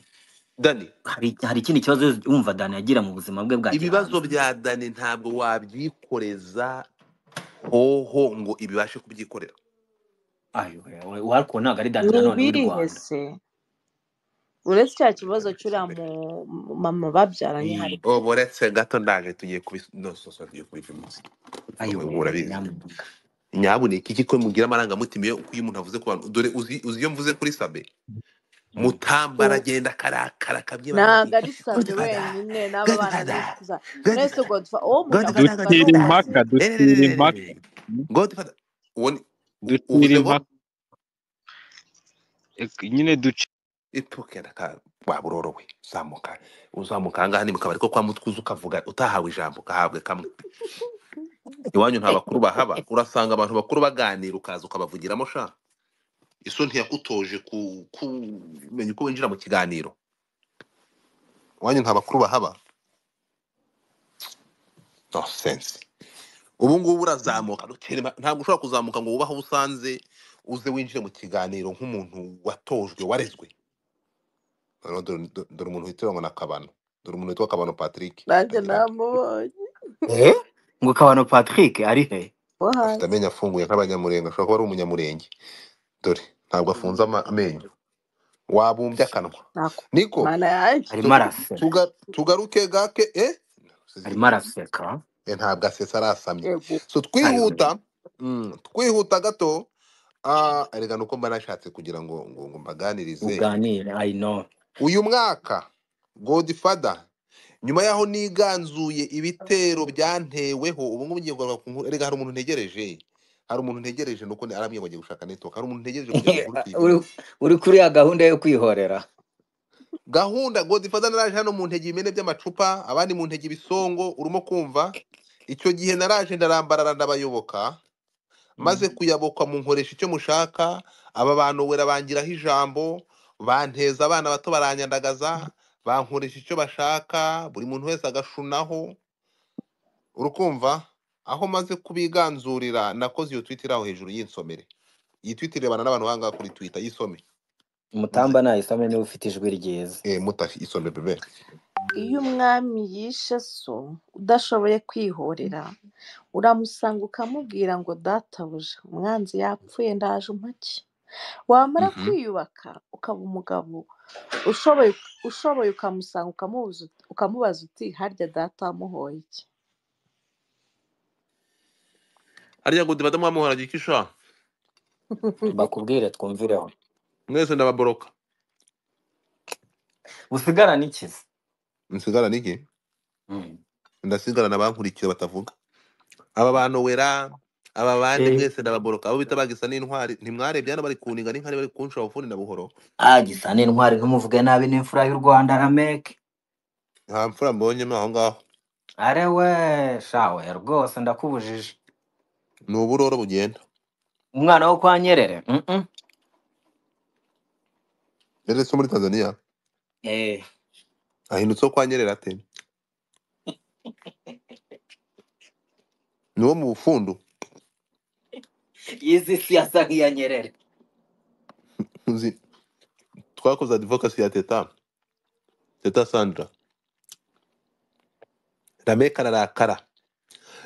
Speaker 1: Dani,
Speaker 2: Hari ikindi kibazo wumva Dani yagira mu buzima bwe bwa
Speaker 1: ibibazo
Speaker 2: gihanzi?
Speaker 1: bya Dani ntabwo wabyikoreza hoho ngo ibibashe kubyikorera.
Speaker 2: Ayo ariko ntabwo ari Dani
Speaker 3: Ni
Speaker 2: nanone w'i
Speaker 3: ibihe
Speaker 2: Rwanda.
Speaker 3: se? Uretse cya kibazo cy'uriya
Speaker 1: Mbere.
Speaker 3: mama babyaranye hari.
Speaker 1: Oh, uretse gato ndaje tugiye kubi no so so tugiye kubipimuza.
Speaker 2: Ayo
Speaker 1: Wowe urabizi.
Speaker 2: nyamuneka.
Speaker 1: Nyabuneka iki ko mugira amarangamutima iyo uko iyo umuntu avuze ku bantu. Dore uzi iyo mvuze kuri Sabe, Mutamba aragenda akarakara akabyibana
Speaker 3: Ntabwo
Speaker 1: ati
Speaker 3: ari Sabe
Speaker 1: Godfather,
Speaker 3: wenyine, n'aba bana
Speaker 1: Godfather,
Speaker 3: n'inshuti za mwese.
Speaker 1: Godfather,
Speaker 3: Godfa uwo mugabo
Speaker 1: Godfather,
Speaker 3: avuga
Speaker 4: Dutira
Speaker 1: Godfather.
Speaker 4: impaka, dutira impaka,
Speaker 1: Godfather. Uwo ni
Speaker 4: dutira
Speaker 1: uvuze ngo
Speaker 4: impaka, nyine duca
Speaker 1: ipfukera ka waba urorowe uzamuka uzamuka ahangaha ni mu kabari ko kwa Mutwuzi ukavuga utahawe ijambo ukahabwa kamwe. Iwanyu nta bakuru bahaba, urasanga abantu bakuru baganira ukaza ukabavugiramo sha. Iso ntiyakutoje kumenya uko winjira mu kiganiro. Iwanyu nta bakuru bahaba. No sense. Ubu ngubu urazamuka ntabwo ushobora kuzamuka ngo wubahe usanze uze winjire mu kiganiro nk'umuntu watojwe warezwe. Noneho dore umuntu witwa ngo na Kabano, dore umuntu witwa Kabano Patrick
Speaker 3: nanjye
Speaker 1: agira ati
Speaker 3: namubonye
Speaker 2: Eh? Ngo Kabano Patrick ari he?
Speaker 3: wo
Speaker 1: afite
Speaker 3: hanze.
Speaker 1: amenyo afunguye nk'abanyamurenge, ashobora kuba ari umunyamurenge. Dore ntabwo afunze amenyo, wabumbye akanwa.
Speaker 3: Nako
Speaker 1: Niko
Speaker 3: mana yanjye.
Speaker 2: Arimo araseka,
Speaker 1: tugaruke gake
Speaker 2: arimo araseka.
Speaker 1: Ntabwo asesa arasamye.
Speaker 3: Yego.
Speaker 1: So
Speaker 2: Ayo
Speaker 1: twihuta, twihuta gato. Erega nuko mba nashatse kugira ngo ngo mbaganirize
Speaker 2: uganire, I know.
Speaker 1: Uyu mwaka Godfather, nyuma yaho niganzuye ibitero byanteweho, ubu ngubu ngiye kugaruka ku nkuru. Erega hari umuntu ntegereje, hari umuntu ntegereje nuko arambwiye ngo agiye gushaka network. Hari umuntu ntegereje kugira ngo inkuru
Speaker 2: Uri
Speaker 1: tuyivemo.
Speaker 2: uri kuri ya gahunda yo kwihorera.
Speaker 1: Gahunda Godfather, naraje hano mu ntege ibimene by'amacupa, abandi mu ntege ibisongo, urimo kumva. Icyo gihe naraje ndarambarara ndabayoboka, maze kuyabokwa mu nkoresha icyo mushaka. Aba bantu wera bangiraho ijambo, banteza abana bato baranyandagaza, bankoresha icyo bashaka, buri muntu wese agashunaho. Urukumva aho maze kubiganzurira, nakoze iyo tweet iri aho hejuru y'insomere. Iyi tweet irebana n'abantu bangaha kuri Twitter, yisome.
Speaker 2: Mutamba nayisome niba ufite ijwi ryiza.
Speaker 1: Muta isome bebe.
Speaker 3: Iyo umwami yishe so udashoboye kwihorera, uramusanga ukamubwira ngo databuja umwanzi yapfuye ndaje umpake. Wamara kwiyubaka ukaba umugabo ushoboye ukamusanga ukamubaza uti harya data wamuhoye iki?
Speaker 1: Harya ngo badamu bamuhora gikisha.
Speaker 2: Bakubwire twumvireho.
Speaker 1: Mwese ndababoroka.
Speaker 2: Usigarana iki se?
Speaker 1: Nsigarana iki? Ndasigarana abankurikiye batavuga. Aba bantu wera, aba bandi mwese ndababoroka. Abo bita bagisa n'intwari, ntimwarebye hano bari kuninga n'inkari bari kunshura bufuni na buhoro.
Speaker 2: Gisa n'intwari ntumuvuge nabi n'imfura y'u Rwanda Rameke.
Speaker 1: Nta mfura mbonyemo aho ngaho.
Speaker 2: Are we shawe rwose ndakubujije.
Speaker 1: Ni uburoro bugenda.
Speaker 2: Umwana wo kwa Nyerere.
Speaker 1: Nyerere so muri Tanzania. Ahindutse kwa Nyerere ate? Ni wo mu bufundu.
Speaker 2: Yizi siasa nk'iya Nyerere.
Speaker 1: Nzi twakoze advocacy ya Teta. Teta Sandra. Rameka ararakara.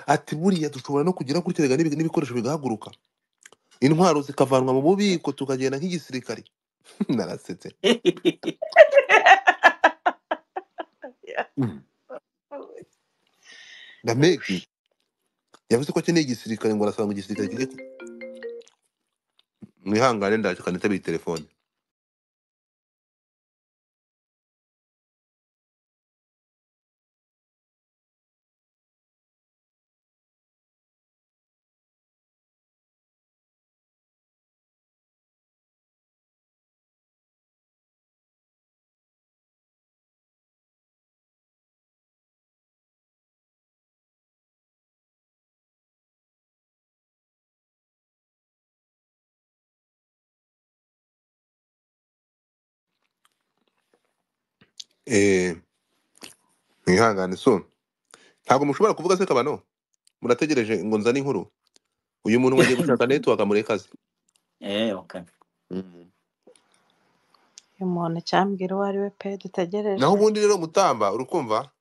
Speaker 1: Ati buriya dushobora no kugira gutya rega n'ibikoresho bigahaguruka. Intwaro zikavanwa mu bubiko tukagenda nk'igisirikari. Narasetse. Rameki yavuze ko akeneye igisirikare ngo arasanga igisirikare kijye mwihangane ndaje kanitabira telefone. Mwihangane so ntabwo mushobora kuvuga se kabano murategereje ngo nzane inkuru. Uyu muntu wagiye gushaka network murekaze.
Speaker 2: Okay.
Speaker 3: Uyu muntu cyambwira uwo ari we pe dutegereje.
Speaker 1: Naho ubundi rero mutamba urukumva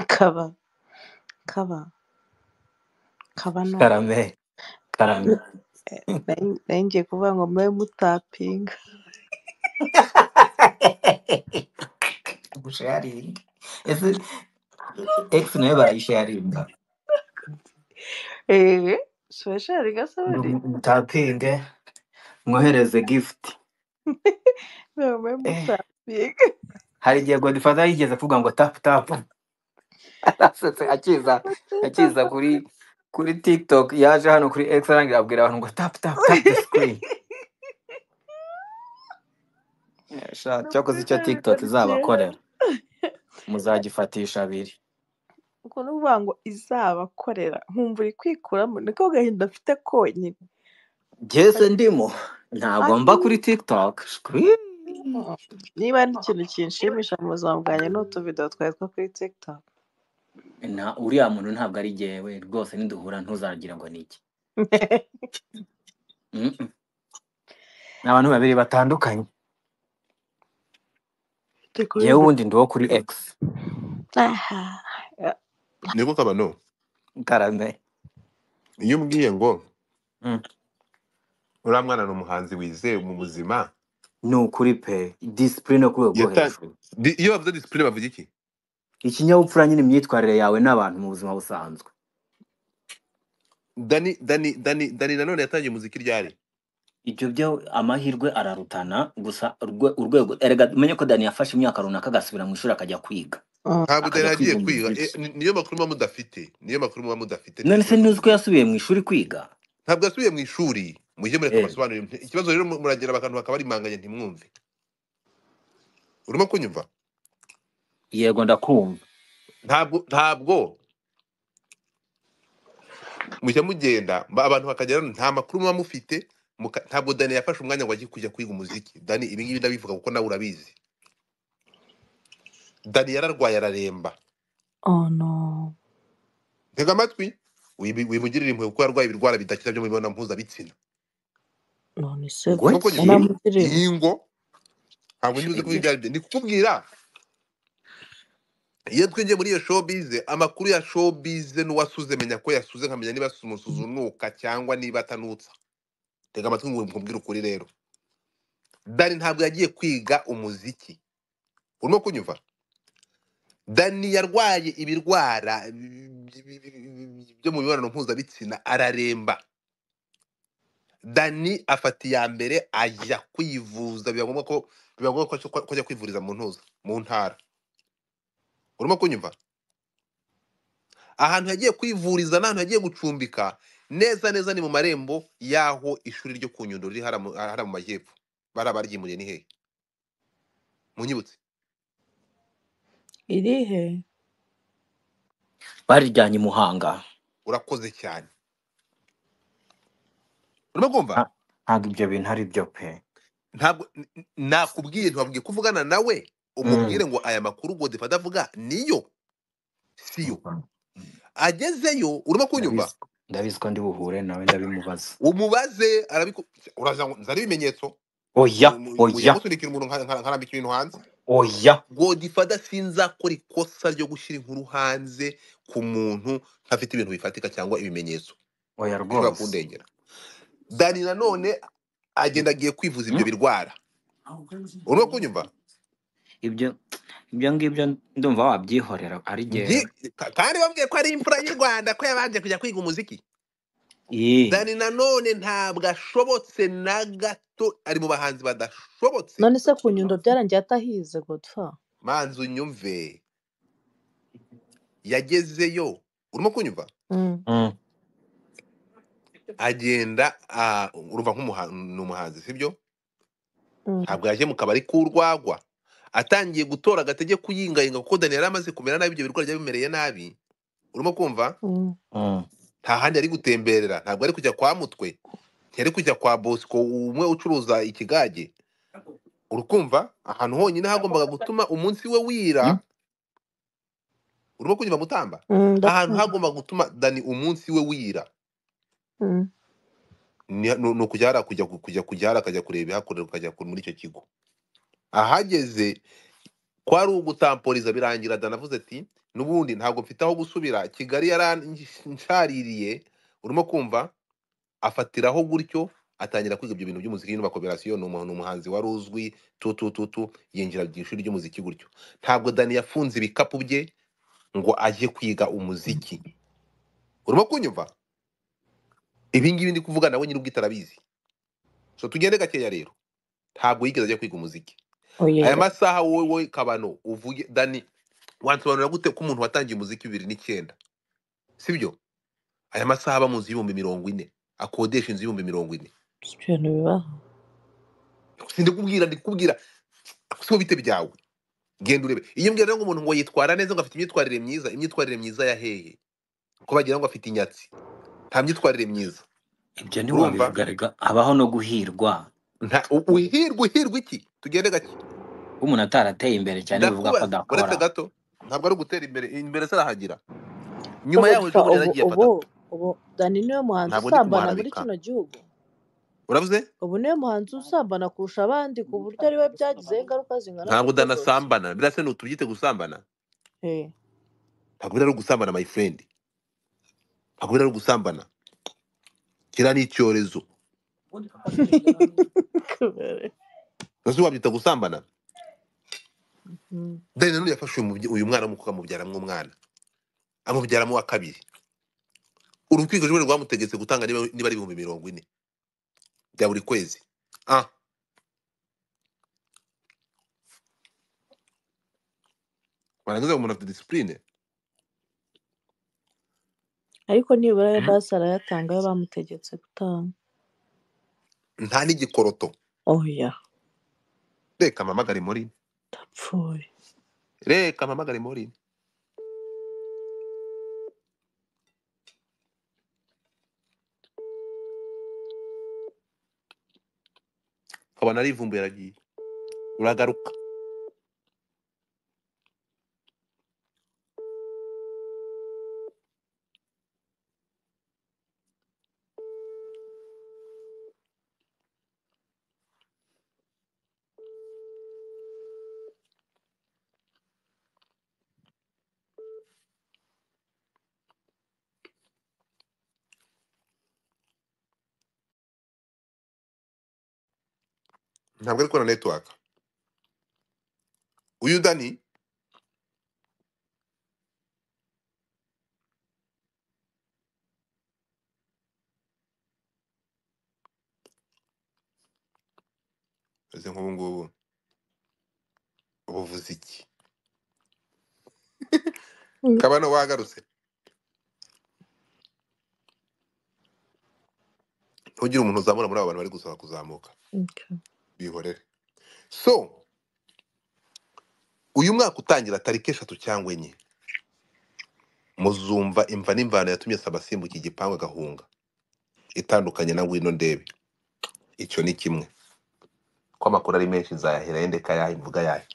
Speaker 3: Kaba kaba kaba no
Speaker 2: Karame karame.
Speaker 3: Nari ngiye kuvuga ngo mube mutapinga.
Speaker 2: Gusharinga. Ese X nayo barayisharinga.
Speaker 3: Sibasharinga se bari
Speaker 2: Mutapinge mwohereze gift.
Speaker 3: Mube mutapinga.
Speaker 2: Hari igihe Godfather yigeze kuvuga ngo tap tap. Arasetse akiza kuri TikTok yaje hano kuri X arangira abwira abantu ngo tap tap tap the screen. Sha cyakoze icyo TikTok izabakorera muzagifatisha abiri.
Speaker 3: Ukuntu uvuga ngo izabakorera nkumva uri kwikuramo niko gahinda mfite konyine.
Speaker 2: Jese ndimo ntabwo mba kuri TikTok. Screen.
Speaker 3: Niba ari ikintu kinshimisha mu buzima bwanjye ni utuvidewo twari two kuri TikTok.
Speaker 2: Na uriya muntu ntabwo ari jyewe rwose niduhura ntuzagira ngo ni iki. Ni abantu babiri batandukanye. Jyewe ubundi ndi uwo kuri X.
Speaker 3: Aha.
Speaker 1: Niko kabano.
Speaker 2: Karame.
Speaker 1: Iyo umbwiye ngo uriya mwana ni umuhanzi wizewe mu buzima.
Speaker 2: Ni ukuri pe discipline ku rwego rwo hejuru.
Speaker 1: Iyo bavuze discipline bavuga iki?
Speaker 2: Ikinyabupfura nyine imyitwarire yawe n'abantu mu buzima busanzwe.
Speaker 1: Dani nanone yatangiye umuziki ryari?
Speaker 2: Ibyo byo amahirwe ararutana gusa urwego erega umenye ko Dani yafashe imyaka runaka agasubira mu ishuri akajya kwiga.
Speaker 1: Ntabwo Dani yagiye kwiga. Niyo makuru muba mudafite. Niyo makuru muba mudafite.
Speaker 2: None se ntuzi ko yasubiye mu ishuri kwiga?
Speaker 1: Ntabwo yasubiye mu ishuri. Mujye mureka basobanurire. Ikibazo rero muragera abantu bakaba barimanganye ntimwumve. Urimo kunyumva?
Speaker 2: Yego ndakumva.
Speaker 1: Ntabwo mujya mugenda abantu bakagera nta makuru muba mufite. Ntabwo Dani yafashe umwanya ngo ajye kujya kwiga umuziki. Dani ibi ngibi ndabivuga kuko nawe urabizi. Dani yararwaye araremba.
Speaker 3: Oh no.
Speaker 1: Ntega amatwi, wimugirira impuhwe kuko yarwaye ibirwara bidakira byo mu mibonano mpuzabitsina.
Speaker 3: None se
Speaker 2: Ngo
Speaker 1: Nuko
Speaker 2: iki?
Speaker 1: nyine
Speaker 3: yanamugiriye.
Speaker 1: iyi ngo ntabwo ndibuze kuvuga
Speaker 2: Ibyo
Speaker 1: ibyo aribyo, ndi kukubwira iyo twinjiye muri iyo showbiz, amakuru ya showbiz n'uwasuze menya ko yasuze, nkamenya niba umusuzu unuka cyangwa niba atanutsa. Tega amatwi ngo nkubwire ukuri rero. Dani ntabwo yagiye kwiga umuziki, urimo kunyumva? Dani yarwaye ibirwara byo mu mibonano mpuzabitsina araremba. Dani afata iya mbere ajya kwivuza, biba ngombwa ko ajya kwivuriza mu ntuza mu ntara. Urimo kunyumva? Ahantu yagiye kwivuriza n'ahantu yagiye gucumbika neza neza ni mu marembo y'aho ishuri ryo ku Nyundo riri hariya mu majyepfo. Bari abaryimuriye ni hehe? Munyibutse.
Speaker 3: Irihe?
Speaker 2: Barijyanye i Muhanga.
Speaker 1: Urakoze cyane. Urimo kumva?
Speaker 2: Ntabwo ibyo bintu ari byo pe.
Speaker 1: Ntabwo nakubwiye, ntiwabwiye kuvugana nawe umubwire ngo aya makuru Godfather avuga niyo siyo. Agezeyo, urimo kunyumva?
Speaker 2: Ndabizi ko ndi buhure nawe ndabimubaza.
Speaker 1: Umubaze uraza ngo nzane ibimenyetso.
Speaker 2: Oya,
Speaker 1: Mujya
Speaker 2: oya,
Speaker 1: gusunikira umuntu nkarambika ibintu hanze.
Speaker 2: oya.
Speaker 1: Godfather sinzakora ikosa ryo gushyira inkuru hanze ku muntu ntafite ibintu bifatika cyangwa ibimenyetso
Speaker 2: Oya
Speaker 1: bishobora
Speaker 2: rwose.
Speaker 1: kundengera. Dani nanone agenda agiye kwivuza ibyo birwara. Urimo kunyumva?
Speaker 2: Ibyo ngibyo ndumva wabyihorera ari jyewe.
Speaker 1: Kandi bambwiye ko ari imfura y'u Rwanda ko yabanje kujya kwiga umuziki. Dani nanone ntabwo ashobotse na gato, ari mu bahanzi badashobotse.
Speaker 3: None se ku Nyundo byarangiye atahize Godfa?
Speaker 1: Manzi unyumve, yagezeyo, urimo kunyumva? Agenda urumva nk'umuhanzi sibyo? Ntabwo yaje mu kabari k'urwagwa, atangiye gutora agatege kuyingayinga kuko Dani yari amaze kumera nabi, ibyo birwara byabimereye nabi. Urimo kumva? Nta handi ari gutemberera, ntabwo ari kujya kwa Mutwe, ntiyari kujya kwa Bosco umwe ucuruza ikigage. Urukumva? Ahantu honyine hagombaga gutuma umunsi we wira. Urimo kunyumva Mutamba? Ahantu hagombaga gutuma Dani umunsi we wira ni ukujya hariya, kujya hariya akajya kureba ibihakorerwa, akajya muri icyo kigo. Ahageze kwari ugutamporiza, birangira Dani avuze ati n'ubundi ntabwo mfite aho gusubira, Kigali yaranshaririye. Urimo kumva? Afatiraho gutyo atangira kwiga ibyo bintu by'umuziki n'amakooperasiyo. Ni umuhanzi wari uzwi tu tu tu tu, yinjira mu ishuri ry'umuziki gutyo. Ntabwo Dani yafunze ibikapu bye ngo ajye kwiga umuziki. Urimo kunyumva? Ibi ngibi ndi kuvuga nawe nyir'ubwite arabizi. So tugende gakeya rero. Ntabwo yigeze ajya kwiga umuziki. Aya masaha wowe Kabano uvuge Dani, wansobanurira gute ko umuntu watangiye umuziki 2009, sibyo? Aya masaha aba mu nzu 40,000, akodesha inzu 40,000.
Speaker 3: Ibintu bibaho.
Speaker 1: Sindikubwira, ndikubwira sibo bite byawe. Genda urebe. Iyo mbwira ngo umuntu ngo yitwara neza ngo afite imyitwarire myiza, imyitwarire myiza ya hehe? Ko bagira ngo afite inyatsi. Nta myitwarire myiza.
Speaker 2: Ibyo ntiwabivuga rega, habaho no guhirwa.
Speaker 1: Uhirwa iki? Tugende gake.
Speaker 2: Umuntu atarateye imbere cyane bivuga ko adakora.
Speaker 1: Uretse gato, ntabwo ari ugutera imbere, imbere se arahagira. Nyuma yaho ejo bundi yaragiye afata.
Speaker 3: Ubu Dani niwe muhanzi usambana muri kino gihugu.
Speaker 1: Uravuze?
Speaker 3: Ubu niwe muhanzi usambana kurusha abandi ku buryo ari we byagizeho ingaruka zingana.
Speaker 1: Ntabwo Dani asambana, birasa ni utubyite gusambana. Ntabwo biri ari gusambana my friend. Ntabwo biri ari gusambana. Kira ni icyorezo. Nasi wabyita gusambana. Dani nanone yafashe uyu mwana w'umukobwa amubyaramo umwana. Amubyaramo wa kabiri. Urukiko rw'u rwamutegetse gutanga niba ari 40,000 bya buri kwezi. Barangiza umuntu afite discipline.
Speaker 3: Ariko nibura yo basi arayatanga yo bamutegetse gutanga.
Speaker 1: Nta n'igikoroto.
Speaker 3: Oya.
Speaker 1: Reka mpamagare muri.
Speaker 3: Ndapfuye.
Speaker 1: Reka mpamagare muri. Kabana arivumbuye aragiye. Uragaruka. Ntabwo ari kubona network. Uyu Dani ese nk'ubu ngubu ubuvuze iki? Kabano wagarutse. Ntugire umuntu uzamura muri aba bantu bari gusaba kuzamuka.
Speaker 3: Okay.
Speaker 1: Bihorere. So uyu mwaka utangira tariki 3 cyangwa 4 muzumva imva n'imvano yatumye Saba asimbuka igipangu agahunga, itandukanye na Ngwino Ndebe. Icyo ni kimwe. Ko amakuru ari menshi nzayahera yendeka yahe mvuga yahe.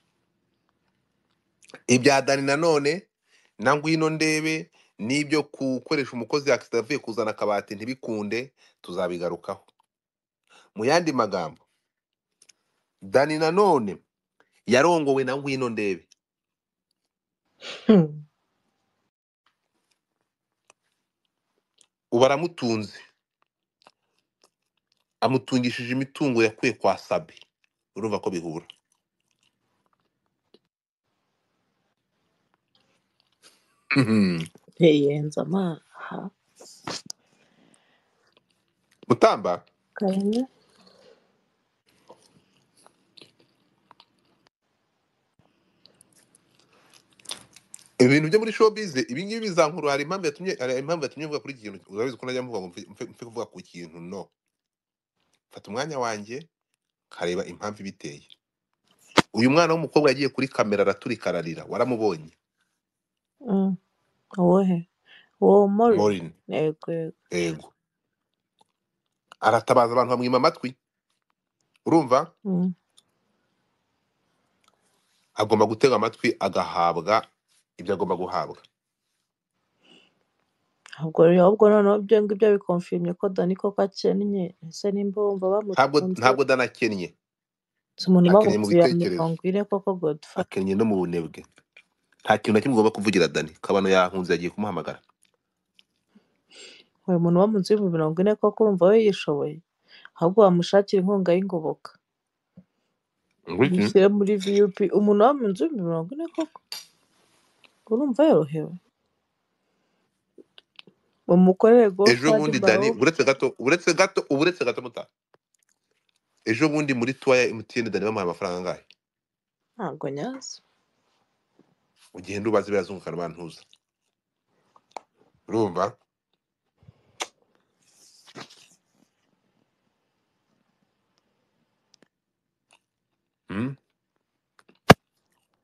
Speaker 1: Ibya Dani nanone na Ngwino Ndebe n'ibyo gukoresha umukozi accident avuye kuzana akabati ntibikunde, tuzabigarukaho. Mu yandi magambo, Dani nanone yarongowe na Ngwino Ndebe. Ubu aramutunze, amutungishije imitungo yakuye kwa Sabe. Urumva ko bihura.
Speaker 3: Ntiyenza amaha.
Speaker 1: Mutamba,
Speaker 3: Karame.
Speaker 1: ibintu byo muri showbiz ibi ngibi bizankuru. Hari impamvu yatumye, mvuga kuri iki kintu. Urabizi ko najya mvuga ngo mfe kuvuga ku kintu. No mfata umwanya wanjye nkareba impamvu ibiteye. Uyu mwana w'umukobwa yagiye kuri kamera araturika ararira, waramubonye?
Speaker 3: Uwuhe? Uwo Maureen.
Speaker 1: Maureen.
Speaker 3: Yego yego.
Speaker 1: Yego, aratabaza abantu bamwima amatwi. Urumva agomba gutega amatwi agahabwa ibyo agomba guhabwa.
Speaker 3: Ahubwo noneho ibyo ngibyo bikonfirmye ko Dani koko akennye. Ese nimba wumva
Speaker 1: Ntabwo
Speaker 3: bamutunze,
Speaker 1: ntabwo Dani akennye,
Speaker 3: si umuntu
Speaker 1: akennye mu
Speaker 3: bamutuye ya
Speaker 1: bitekerezo,
Speaker 3: 40 koko Godfather.
Speaker 1: akennye no mu bunebwe. Nta kintu na kimwe ugomba kuvugira Dani. Kabano yahunze yagiye kumuhamagara.
Speaker 3: Uyu muntu uba mu nzu y'ibihumbi 40 koko urumva we yishoboye? Ahubwo bamushakira inkunga y'ingoboka,
Speaker 1: Ngwiki?
Speaker 3: mushyire muri VUP. Umuntu uba mu nzu y'ibihumbi 40 koko urumva yorohewe? Bamukorere
Speaker 1: Ejo bundi
Speaker 3: GoFundMe
Speaker 1: Dani,
Speaker 3: ahubwo.
Speaker 1: uretse gato muta. Ejo bundi muri tour ya MTN Dani bamuhaye amafaranga angahe?
Speaker 3: Ntabwo nyazi.
Speaker 1: Ugenda ubaze birazungukana bantuza. Urumva?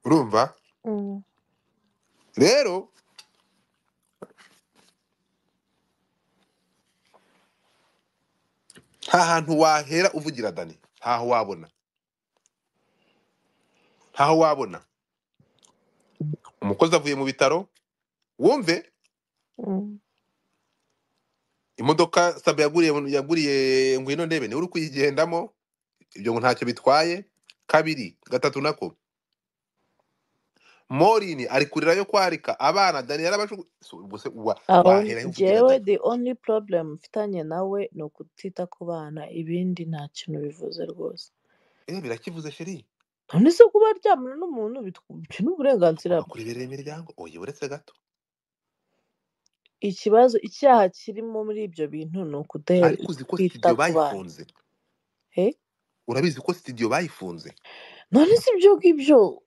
Speaker 1: Urumva? Rero nta hantu wahera uvugira Dani, ntaho wabona. Ntaho wabona. Umukozi avuye mu bitaro, wumve imodoka Sabe yaguriye Ngwino Ndebe niwe uri kuyigendamo, ibyo ngo ntacyo bitwaye. 2 3 nako Maureen ari kurira yo kwarika abana Dani yarabashu.
Speaker 3: Aho
Speaker 1: Wahera he uvugira
Speaker 3: njyewe
Speaker 1: Dani?
Speaker 3: the only problem mfitanye nawe ni ukutita ku bana, ibindi nta kintu bivuze rwose.
Speaker 1: Birakivuze sheri.
Speaker 3: None se kuba aryamana n'umuntu ibyo ni uburenganzira
Speaker 1: Agomba
Speaker 3: bwe.
Speaker 1: kureberera imiryango. Oya, uretse gato.
Speaker 3: Ikibazo, icyaha kirimo muri ibyo bintu ni
Speaker 1: Ariko uzi ko
Speaker 3: kwita
Speaker 1: studio
Speaker 3: ku bana.
Speaker 1: bayifunze?
Speaker 3: Eh?
Speaker 1: Urabizi ko studio bayifunze?
Speaker 3: None se ibyo ngibyo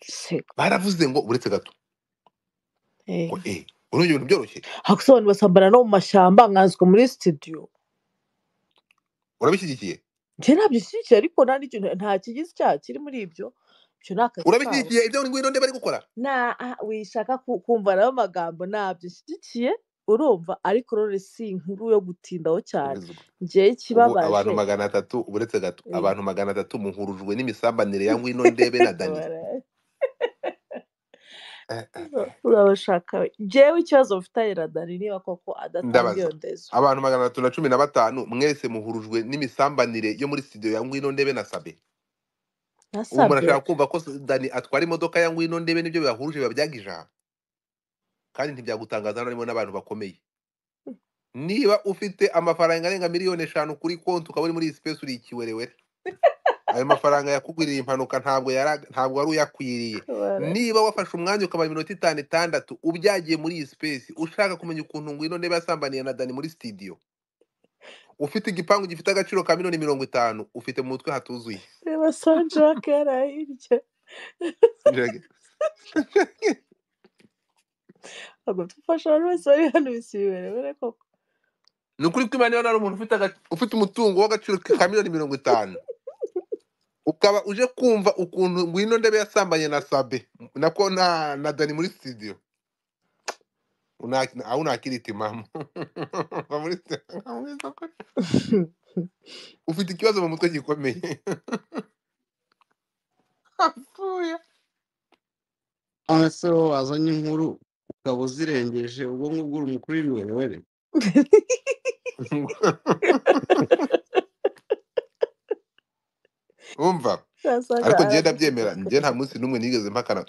Speaker 3: se
Speaker 1: Baravuze ngo uretse gato.
Speaker 3: eh.
Speaker 1: Ngo urumva ibintu byoroshye.
Speaker 3: Hakusa abantu basambana no mu mashyamba nkanswe muri studio.
Speaker 1: Urabishyigikiye?
Speaker 3: Njye ntabyo nshyigikiye, ariko nta n'ikintu, nta kigize icyaha kiri muri ibyo. Ibyo ni akazi kabo.
Speaker 1: Urabishyigikiye ibyo Ngwino Ndebe bari gukora?
Speaker 3: Na wishaka kumva nayo magambo, ntabyo nshyigikiye urumva, ariko rero si inkuru yo gutindaho cyane.
Speaker 1: Ubwo
Speaker 3: Njyewe
Speaker 1: ubu abantu
Speaker 3: ikibabaje
Speaker 1: 300, uretse gato,
Speaker 3: eh,
Speaker 1: abantu 300 muhurujwe n'imisambanire ya Ngwino Ndebe na Dani.
Speaker 3: Urabashaka. Njyewe ikibazo mfitanye na Dani niba koko adatanga
Speaker 1: Ndabaza
Speaker 3: iyo ndezo.
Speaker 1: abantu 315 mwese muhurujwe n'imisambanire yo muri studio ya Ngwino Ndebe na Sabe. Ubu
Speaker 3: Nasabye
Speaker 1: murashaka kumva ko Dani atwara imodoka ya Ngwino Ndebe nibyo bibahuruje biba byagije, kandi ntibyagutangaza hano harimo n'abantu bakomeye. Niba ufite amafaranga arenga miliyoni 5 kuri konti ukaba uri muri iyi space uri ikiwerewere. Ayo mafaranga yakugwiriye impanuka, ntabwo ntabwo wari uyakwiriye. Niba wafashe umwanya ukamara iminota 5 6 ubyagiye muri iyi space ushaka kumenya ukuntu Ngwino Ndebe yasambaniye na Dani muri studio, ufite igipangu gifite agaciro ka miliyoni 50, ufite mu mutwe hatuzuye.
Speaker 3: Reba Sanjake yarahirya. Ntabwo dufasha abantu bose bari hano bisibiberebere koko.
Speaker 1: Ni ukuri kw'Imana, niba ari umuntu ufite umutungo w'agaciro ka miliyoni 50, ukaba uje kumva ukuntu Ngwino Ndebe yasambanye na Sabe nako na Dani muri studio, aho unakirita impamo. Va muri ufite ikibazo mu mutwe gikomeye. Apfuye.
Speaker 5: None se wowe wazanye inkuru ukaba uzirengeje ubwo ngubwo uri umukuru w'ibiwerewere.
Speaker 1: Umva,
Speaker 3: Sasanga
Speaker 1: ariko njye
Speaker 3: aradufite.
Speaker 1: ndabyemera, njye nta munsi n'umwe nigeze mpakana.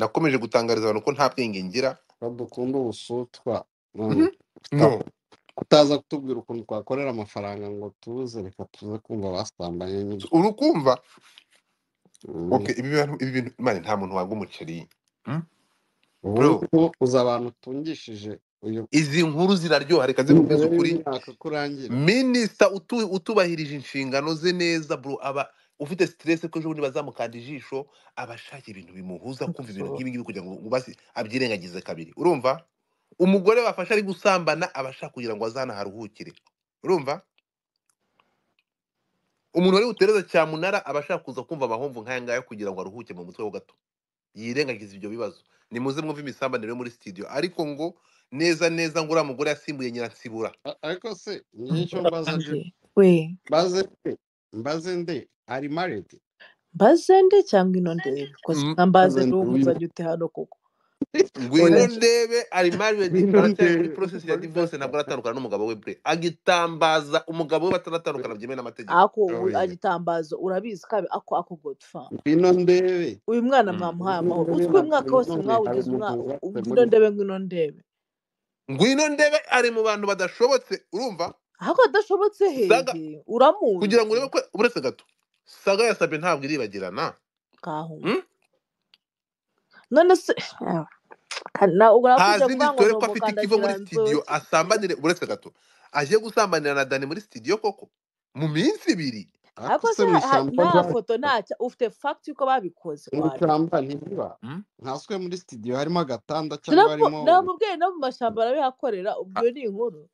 Speaker 1: Nakomeje gutangariza abantu ko nta bwenge ngira.
Speaker 5: Badukunda ubusutwa none
Speaker 1: No,
Speaker 5: kutaza kutubwira ukuntu twakorera amafaranga ngo tuze, reka tuze kumva basambanye nyine.
Speaker 1: Urukumva. Okay, ibi bintu mani, nta muntu wanga umuceri.
Speaker 5: Ubu
Speaker 1: Bro,
Speaker 5: ngubu uzi abantu utungishije uyu
Speaker 1: izi nkuru ziraryoha, reka zikubwize
Speaker 5: mbere
Speaker 1: ukuri.
Speaker 5: y'imyaka ko urangira.
Speaker 1: Minisita utubahirije inshingano ze neza bro, aba ufite stress ko ejo bundi bazamukanda ijisho, aba ashaka ibintu bimuhuza kumva ibintu nk'ibi ngibi kugira ngo basi abyirengagize kabiri. Urumva, umugore bafashe ari gusambana aba ashaka kugira ngo azanaharuhukire. Urumva, umuntu wari butereza cyamunara aba ashaka kuza kumva amahomvu nk'aya ngaya kugira ngo aruhuke mu mutwe ho gato, yirengagize ibyo bibazo. Nimuze mwumve imisambanire yo muri studio, ariko ngo neza neza ngo uriya mugore yasimbuye Nyiransibura.
Speaker 5: Ariko se njye icyo mbaza
Speaker 3: Nde we
Speaker 5: mbaze nde mbaze nde ari married?
Speaker 3: Mbaze nde cyangwa ino ndebe koze
Speaker 1: Mm.
Speaker 3: nka mbaze
Speaker 5: Mbaze
Speaker 3: ndi
Speaker 5: nde uyu
Speaker 3: umuzajya ute hano koko.
Speaker 1: Ngwino
Speaker 3: Oya.
Speaker 1: Ndebe ari married,
Speaker 5: ngwino
Speaker 1: aracyari muri
Speaker 5: ndebe
Speaker 1: process ya divorce, ntabwo aratandukana n'umugabo we bre. Agitambaza umugabo we bataratandukana byemewe n'amategeko.
Speaker 3: Ako
Speaker 5: oya
Speaker 3: agitambazo urabizi kabe ako godfa.
Speaker 5: Ngwino ndebe
Speaker 3: Uyu mwana mwamuhaye
Speaker 5: ngwino
Speaker 3: amahoro.
Speaker 5: ndebe
Speaker 3: Utwo
Speaker 5: na
Speaker 3: mwaka wose
Speaker 5: ngwino ndebe hari
Speaker 3: mwawugize
Speaker 5: umuntu wubatse
Speaker 3: ngwino
Speaker 5: muri
Speaker 3: ndebe ngwino ndebe.
Speaker 1: Ngwino Ndebe ari mu bantu badashobotse, urumva?
Speaker 3: Ahako adashobotse
Speaker 1: Saga
Speaker 3: hehe
Speaker 1: kugira ngo urebe
Speaker 3: uramuzi
Speaker 1: ko uretse gato. Saga yasabye ntabwo iribagirana.
Speaker 3: kahumva. None se na
Speaker 1: Nta
Speaker 3: urakuja
Speaker 1: zindi
Speaker 3: kuvuga ngo
Speaker 1: tore
Speaker 3: ni
Speaker 1: ko afite ikivo muri studio
Speaker 3: umukandagiranzoki.
Speaker 1: asambanire, uretse gato. Aje gusambanira na Dani muri studio koko mu minsi 2.
Speaker 5: Ariko
Speaker 3: Ariko
Speaker 5: se
Speaker 3: se
Speaker 5: mu ishyamba
Speaker 3: nta
Speaker 5: rya
Speaker 3: foto ntacyo ufite fact yuko babikoze
Speaker 5: mu
Speaker 3: wari.
Speaker 5: ishyamba ntibiba ntaswe muri studio harimo agatanda cyangwa harimo
Speaker 3: Namubwiye no mu mashyamba arabihakorera ubwo ni inkuru.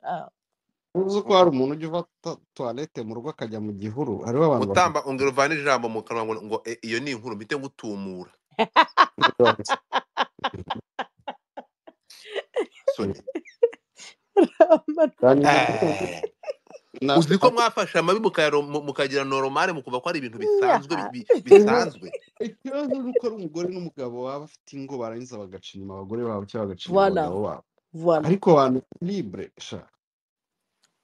Speaker 5: Uzi ko hari umuntu ujya ufata toilette mu rugo akajya mu gihuru, hariho abantu
Speaker 1: Mutamba ongera uvane ijambo mu kanwa ngo iyo ni inkuru mpite ngutumura.
Speaker 5: bafite
Speaker 1: Soni.
Speaker 5: Hanyuma na
Speaker 1: Uzi ko mwafashe amabi mukagira normale mukumva ko ari ibintu bisanzwe bisanzwe.
Speaker 5: Ikibazo ni uko ari umugore n'umugabo baba bafite ingo barangiza bagaca inyuma abagore babo cyangwa bagaca inyuma
Speaker 3: Voilà.
Speaker 5: abagabo babo.
Speaker 3: Voilà.
Speaker 5: Ariko abantu libre sha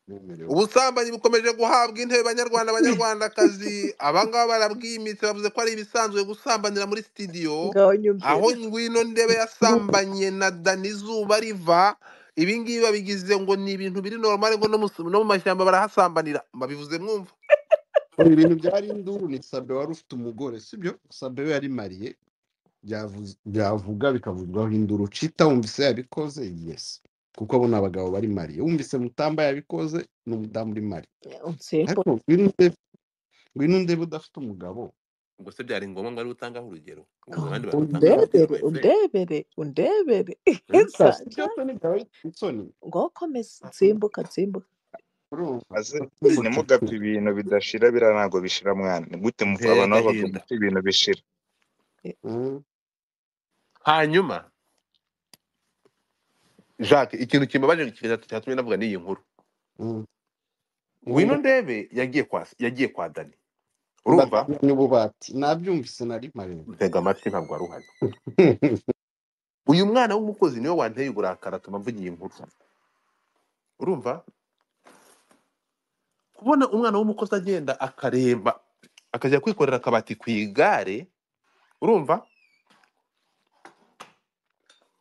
Speaker 5: bemerewe.
Speaker 1: Ubusambanyi bukomeje guhabwa intebe banyarwanda banyarwandakazi, abangaba barabwimitse bavuze ko ari ibisanzwe gusambanira muri studio,
Speaker 3: Ngaho nyumvira.
Speaker 1: aho Ngwino Ndebe yasambanye na Dani izuba riva. Ibi ngibi babigize ngo ni ibintu biri normale, ngo no mu mashyamba barahasambanira. Babivuze mwumva.
Speaker 5: Ibintu byari induru ni Sabe wari ufite umugore, sibyo? Sabe we yari mariye, byavuga bikavugwaho induru. Cita wumvise yabikoze, yes, kuko abo ni abagabo bari mariye. Wumvise Mutamba yabikoze, ni umudamu uri mariye.
Speaker 3: Unsimbo.
Speaker 5: Ariko ngwino ndebe udafite umugabo.
Speaker 1: Ubwo se byari ngombwa ngo ari utangaho urugero? Ubwo abandi barutangaho urugero
Speaker 3: Undebere
Speaker 1: my friend.
Speaker 3: undebere undebere.
Speaker 5: Si
Speaker 3: Sanja
Speaker 5: byose ntibyaba bifite isoni.
Speaker 3: ngo komeza nsimbuka nsimbuka.
Speaker 5: Urumva
Speaker 6: Maze
Speaker 5: usimbuka.
Speaker 6: ntimugapfe ibintu bidashira, biriya ntabwo bishira mwana. Ni gute
Speaker 1: Nteye
Speaker 6: abantu b'abagabo
Speaker 1: agahinda.
Speaker 6: mupfa ibintu bishira?
Speaker 1: Hanyuma Jacques, ikintu kimbabaje cyatumye navuga n'iyi nkuru. Ngwino Ndebe yagiye kwa Dani. Urumva?
Speaker 5: Ndateganya ububati nabyumvise nari maremare.
Speaker 1: Ntega amatwi ntabwo wari uhari. Uyu mwana w'umukozi niwe wanteye uburakari atuma mvuga iyi nkuru. Urumva? Kubona umwana w'umukozi agenda akareba akajya kwikorera akabati ku igare, urumva?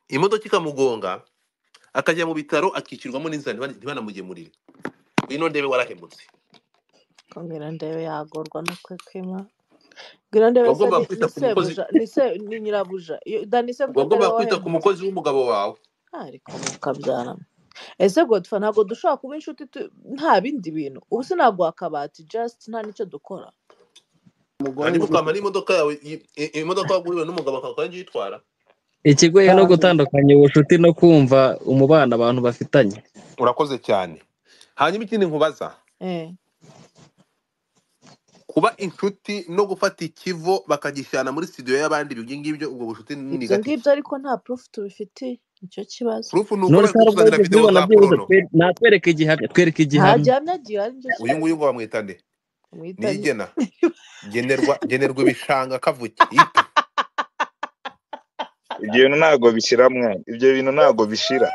Speaker 1: Imodoka ikamugonga akajya mu bitaro akicirwamo n'inzara ntibanamugemurire. Ngwino Ndebe warahemutse.
Speaker 3: Ngwino ndebe yagorwa no kwima. Ngwino ndebe se
Speaker 1: Wagombaga
Speaker 3: ni
Speaker 1: kwita
Speaker 3: ni
Speaker 1: ku mukozi,
Speaker 3: sebuja, ni se ni nyirabuja. Dani se kuko atari
Speaker 1: wagombaga
Speaker 3: wowe
Speaker 1: kwita ku
Speaker 3: wahembutse.
Speaker 1: mukozi w'umugabo wawe.
Speaker 3: Ariko mukabyara. Ese Godfa ntabwo dushobora kuba inshuti nta bindi bintu. Ubu sinaguha akabati just nta nicyo dukora.
Speaker 5: Umugore
Speaker 1: Hanyuma
Speaker 5: ngo
Speaker 1: ukampa n'imodoka yawe, imodoka waguriwe n'umugabo akaba yitwara.
Speaker 7: Ikigoye no
Speaker 5: cyane
Speaker 7: gutandukanya ubucuti no kumva umubano abantu bafitanye.
Speaker 1: Urakoze cyane. Hanyuma ikindi nkubaza,
Speaker 3: Eh.
Speaker 1: kuba inshuti no gufata ikivo bakagishyana muri studio y'abandi, ibyo ngibyo ubwo bucuti ni
Speaker 3: Ibyo
Speaker 1: gati.
Speaker 3: ngibyo ariko nta proof tubifitiye. Nicyo kibazo.
Speaker 1: Proof ni uko
Speaker 7: None
Speaker 1: bari
Speaker 7: se hari ubwo
Speaker 1: kutuzanira
Speaker 7: wigeze
Speaker 1: video
Speaker 7: ubibona
Speaker 1: za
Speaker 7: byibuze?
Speaker 1: porono.
Speaker 7: Natwereke igihamya, twereke
Speaker 3: Nta
Speaker 7: igihamya.
Speaker 3: gihamya gihari nicyo
Speaker 1: Uyu
Speaker 3: kibazo.
Speaker 1: nguyu ngo bamwita nde?
Speaker 3: Mwitanye.
Speaker 1: Niyigena. Generwa ibishanga kavuki. Ipi.
Speaker 6: Ibyo bintu ntabwo bishira mwana, ibyo bintu ntabwo bishira.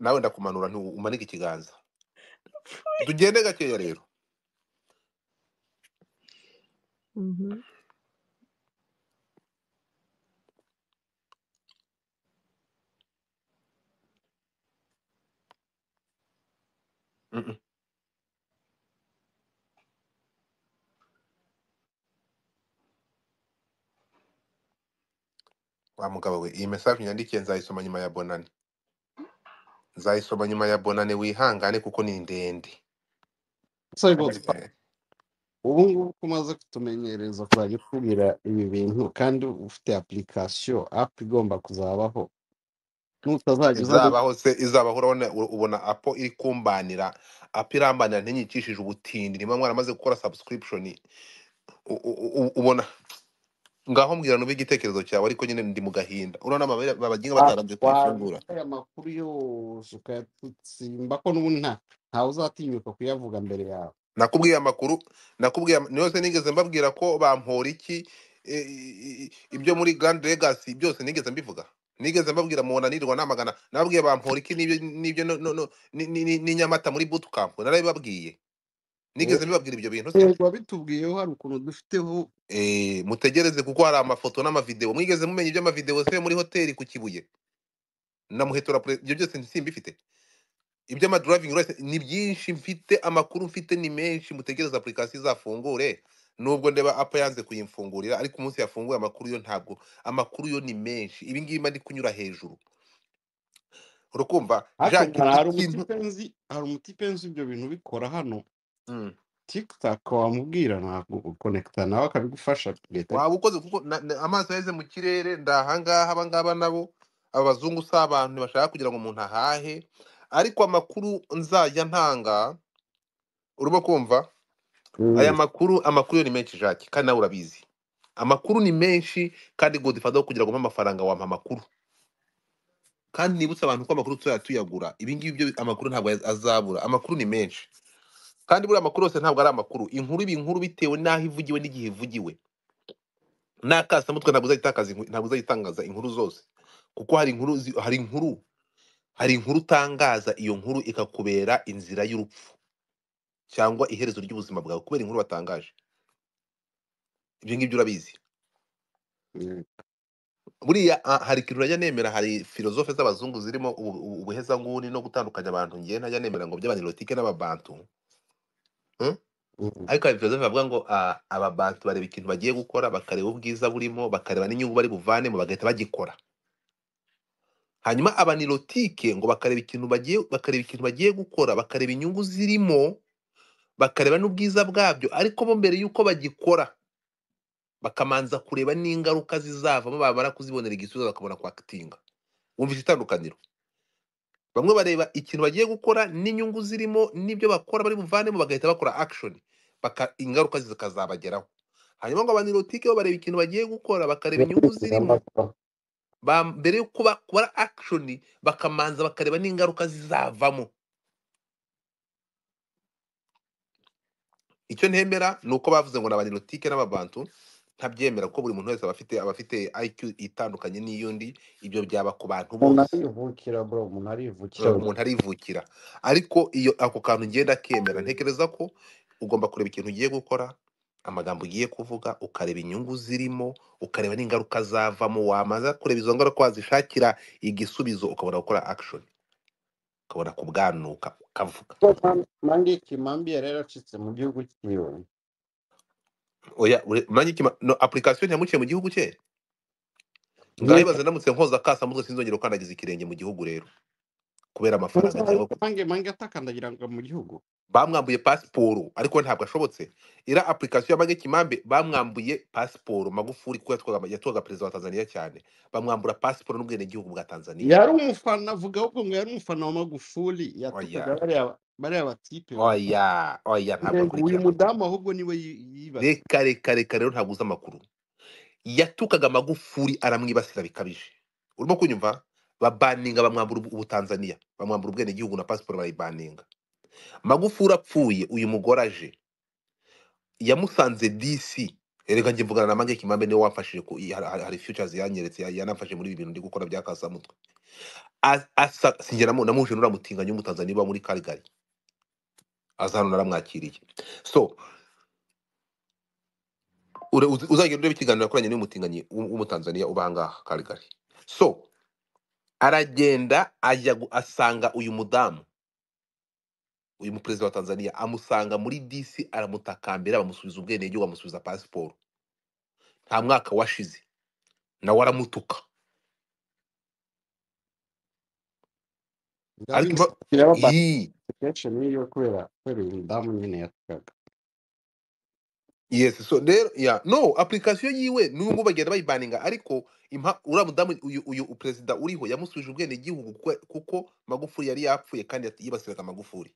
Speaker 1: Nawe ndakumanura ntumanike ikiganza. Tugende gakeya rero.
Speaker 3: Mhm.
Speaker 1: Mm-mm. Wa mugabo we, iyi message nyandikiye nzayisoma nyuma ya bonane. Nzayisoma nyuma ya bonane, wihangane kuko ni ndende.
Speaker 5: se Godfa,
Speaker 1: Eh,
Speaker 5: ubu ngubu ko umaze kutumenyereza kuzajya utubwira ibi bintu kandi ufite application app igomba kuzabaho, nutazajya uza
Speaker 1: Izabaho se, izabaho urabona, ubona apo iri kumbanira, apo irambanira ntinyikishije ubutindi. Niba mwaramaze gukora subscription, ubona ngaho mbwira nube igitekerezo cyawe, ariko nyine ndi mu gahinda. Urabona babaginga batarambye kuyifungura.
Speaker 5: waduha aya makuru yose ukayatutsimba ko n'ubundi ntawe uzatinyuka kuyavuga mbere yawe.
Speaker 1: Nakubwiye amakuru, nakubwiye niyo se nigeze mbabwira ko bampora iki, ibyo muri Grand Legacy byose nigeze mbivuga, nigeze mbabwira mubona nirirwa namagana, nababwiye bampora iki n'ibyo no ni Nyamata muri bootcamp narabibabwiye, nigeze mbibabwira ibyo bintu se?
Speaker 5: Yego, wabitubwiyeho hari ukuntu dufiteho.
Speaker 1: Mutegereze kuko hari amafoto n'amavideo. Mwigeze mumenya iby'amavideo se muri hoteli ku Kibuye na Muhetora? Ibyo byose simbifite. Iby'ama driving license ni byinshi mfite, amakuru mfite ni menshi. Mutegereze application izafungure, nubwo ndeba app yanze kuyimfungurira, ariko umunsi yafunguye amakuru yo ntabwo, amakuru yo ni menshi. Ibi ngibi mba ndi kunyura hejuru, urukumva
Speaker 5: Ariko
Speaker 1: Jacques
Speaker 5: mwana, hari
Speaker 1: ikintu
Speaker 5: umutipe nzi, hari umutipe nzi ibyo bintu bikora hano
Speaker 1: Mm.
Speaker 5: TikTok, wamubwira ntabwo ukonekita nawe akabigufasha leta.
Speaker 1: Waba ukoze kuko amaso yaheze mu kirere. Ndahangaha abangaba nabo aba bazungu si abantu bashaka kugira ngo umuntu ahahe, ariko amakuru nzajya ntanga, urimo kumva aya makuru yo ni menshi Jacques, kandi nawe urabizi amakuru ni menshi. Kandi Godfather kugira ngo umpe amafaranga wampa amakuru, kandi nibutse abantu ko amakuru tuzajya tuyagura. Ibi ngibi byo amakuru ntabwo azabura, amakuru ni menshi. Kandi buriya amakuru yose ntabwo ari amakuru. Inkuru iba inkuru bitewe n'aho ivugiwe n'igihe ivugiwe. N'akasamutwe ntabwo uzayitakaza ntabwo uzayitangaza inkuru zose, kuko hari inkuru hari inkuru utangaza, iyo nkuru ikakubera inzira y'urupfu cyangwa iherezo ry'ubuzima bwawe kubera inkuru watangaje. Ibyo ngibyo urabizi. Buriya hari ikintu ntajya nemera, hari filozofe z'abazungu zirimo ubuhezanguni no gutandukanya abantu. Ngiye ntajya nemera ngo by'abanilotike n'ababantu. Ariko hari filozofe bavuga ngo ababantu bareba ikintu bagiye gukora, bakareba ubwiza burimo, bakareba n'inyungu bari buvanemo, bagahita bagikora. Hanyuma abanilotike ngo bakareba ikintu bagiye gukora, bakareba inyungu zirimo, bakareba n'ubwiza bwabyo, ariko bo mbere y'uko bagikora bakamanza kureba n'ingaruka zizavamo, bamara kuzibonera igisubizo bakabona kwakitinga. Wumvise itandukaniro? Bamwe bareba ikintu bagiye gukora n'inyungu zirimo n'ibyo bakora bari buvanemo, bagahita bakora action, ingaruka zikazabageraho. Hanyuma ngo abanilotike bo bareba ikintu bagiye gukora, bakareba inyungu zirimo, mbere yo bakora action bakamanza bakareba n'ingaruka zizavamo. Icyo ntemera ni uko bavuze ngo ni abanilotike n'ababantu, ntabyemera kuko buri muntu wese aba afite IQ itandukanye n'iy'undi. Ibyo byaba ku bantu
Speaker 5: Umuntu
Speaker 1: bose.
Speaker 5: arivukira bro, umuntu arivukira.
Speaker 1: Umuntu arivukira. Ariko iyo ako kantu ngenda kemera, ntekereza ko ugomba kureba ikintu ugiye gukora, amagambo ugiye kuvuga, ukareba inyungu zirimo, ukareba n'ingaruka zavamo. Wamaza kureba izo ngaruka wazishakira igisubizo, ukabona gukora action, Ukabona kubwanuka ukavuga.
Speaker 5: Mange Kimambi yari yaracitse mu gihugu cyiwe.
Speaker 1: Oya, Mange no application ntiyamuciye mu gihugu cye. Ngahibaze ndamutse nkoza kasa mutwe sinzongera gukandagiza ikirenge mu gihugu rero kubera amafaranga cyangwa
Speaker 5: Mange atakandagira ngo mu gihugu.
Speaker 1: Bamwambuye pasiporo ariko ntabwo ashobotse. Ira application ya Mange Kimambe bamwambuye pasiporo Magufuli kuko yatwaga perezida wa Tanzania cyane, bamwambura pasiporo n'ubwenegihugu bwa Tanzania.
Speaker 5: Yari umufana, avuga ahubwo ngo yari umufana wa Magufuli, yatukaga
Speaker 1: Oya,
Speaker 5: bariya batipe.
Speaker 1: Oya, oya, ntabwo
Speaker 5: Uyu
Speaker 1: akurikira amakuru.
Speaker 5: mudamu ahubwo niwe yibasiye.
Speaker 1: Reka reka reka rero ntabwo uzi amakuru. Yatukaga Magufuli aramwibasira bikabije. Urimo kunyumva? Babaninga bamwambura ubutanzania, bamwambura ubwenegihugu na pasiporo barayibaninga. Magufuli apfuye, uyu mugore aje yamusanze DC. Erega njye mvugana na Mange Kimambe niwe wamfashije hari futures yanyeretse, yanamfashe muri ibi bintu ndi gukora bya kasamutwe. Asa sinjye namuhuje n'uramutinganya w'umutanzania uba muri Calgary, aza hano naramwakiriye. So uzagenda urebe ikiganiro yakoranye n'umutinganyi w'umutanzania uba ahangaha Calgary. So aragenda ajya asanga uyu mudamu, uyu muperezida wa Tanzania, amusanga muri DC aramutakambira, bamusubiza ubwenegihugu, bamusubiza pasiporo. Nta mwaka washize nawe aramutuka. Ariko
Speaker 5: Ndabizi
Speaker 1: Ii,
Speaker 5: application yiwe kubera uyu mudamu nyine yatukaga.
Speaker 1: Yes, so rero ya no application yiwe n'ubu ngubu bagenda bayibaninga, ariko uriya mudamu uyu perezida uriho yamusubije ubwenegihugu kuko Magufuli yari yapfuye kandi yibasiraga Magufuli.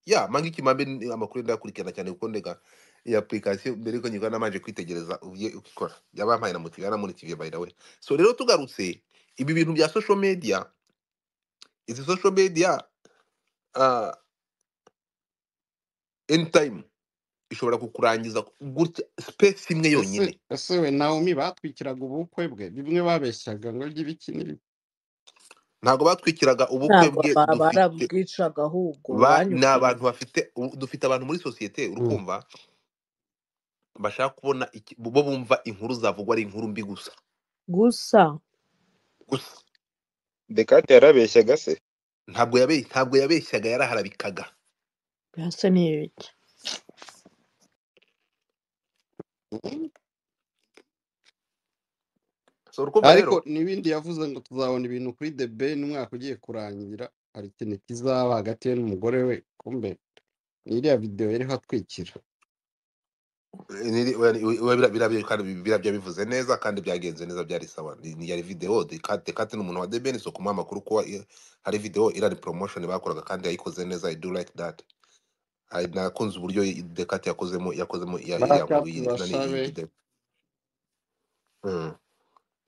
Speaker 1: Ya Mange Kimambe amakuru ndayakurikirana cyane kuko ndega iyi application mbere yuko nyikora namanje kwitegereza ugiye ukikora yabampaye na motive yaramunitivye by the way. So rero tugarutse ibi bintu bya social media, izi social media anytime ishobora kukurangiza gutya space imwe
Speaker 5: Ese
Speaker 1: yonyine.
Speaker 5: ese we Naomi batwikiraga ubukwe bwe, bimwe babeshyaga ngo by'ibiki n'ibiki.
Speaker 1: Ntabwo batwikiraga ubukwe
Speaker 3: Ntabwo
Speaker 1: bwe, dufite
Speaker 3: barabwicaga ahubwo
Speaker 1: ni
Speaker 3: banyuze.
Speaker 1: abantu bafite dufite abantu muri sosiyete urukumva bashaka kubona bo bumva inkuru zavugwa ari inkuru mbi gusa
Speaker 3: Gusa
Speaker 1: gusa.
Speaker 6: Dekate yarabeshyaga se?
Speaker 1: Ntabwo yabeshyaga, yaraharabikaga.
Speaker 3: Byose ni ibiki?
Speaker 1: So urukumva
Speaker 5: Ariko
Speaker 1: rero
Speaker 5: n'ibindi yavuze ngo tuzabona ibintu kuri The Ben umwaka ugiye kurangira, hari ikintu kizaba hagati ye n'umugore we, kumbe ni iriya video yariho atwikira.
Speaker 1: Birabyo kandi birabyo bivuze neza kandi byagenze neza, byari sawa. Ni yari video Dekate ni umuntu wa The Ben, so kumuha amakuru ko hari video irari promotion bakoraga kandi yayikoze neza. I do like that. Nakunze uburyo Dekate yakozemo iriya nkuru
Speaker 5: Barakapu
Speaker 1: nani iyi
Speaker 5: bashabe.
Speaker 1: video.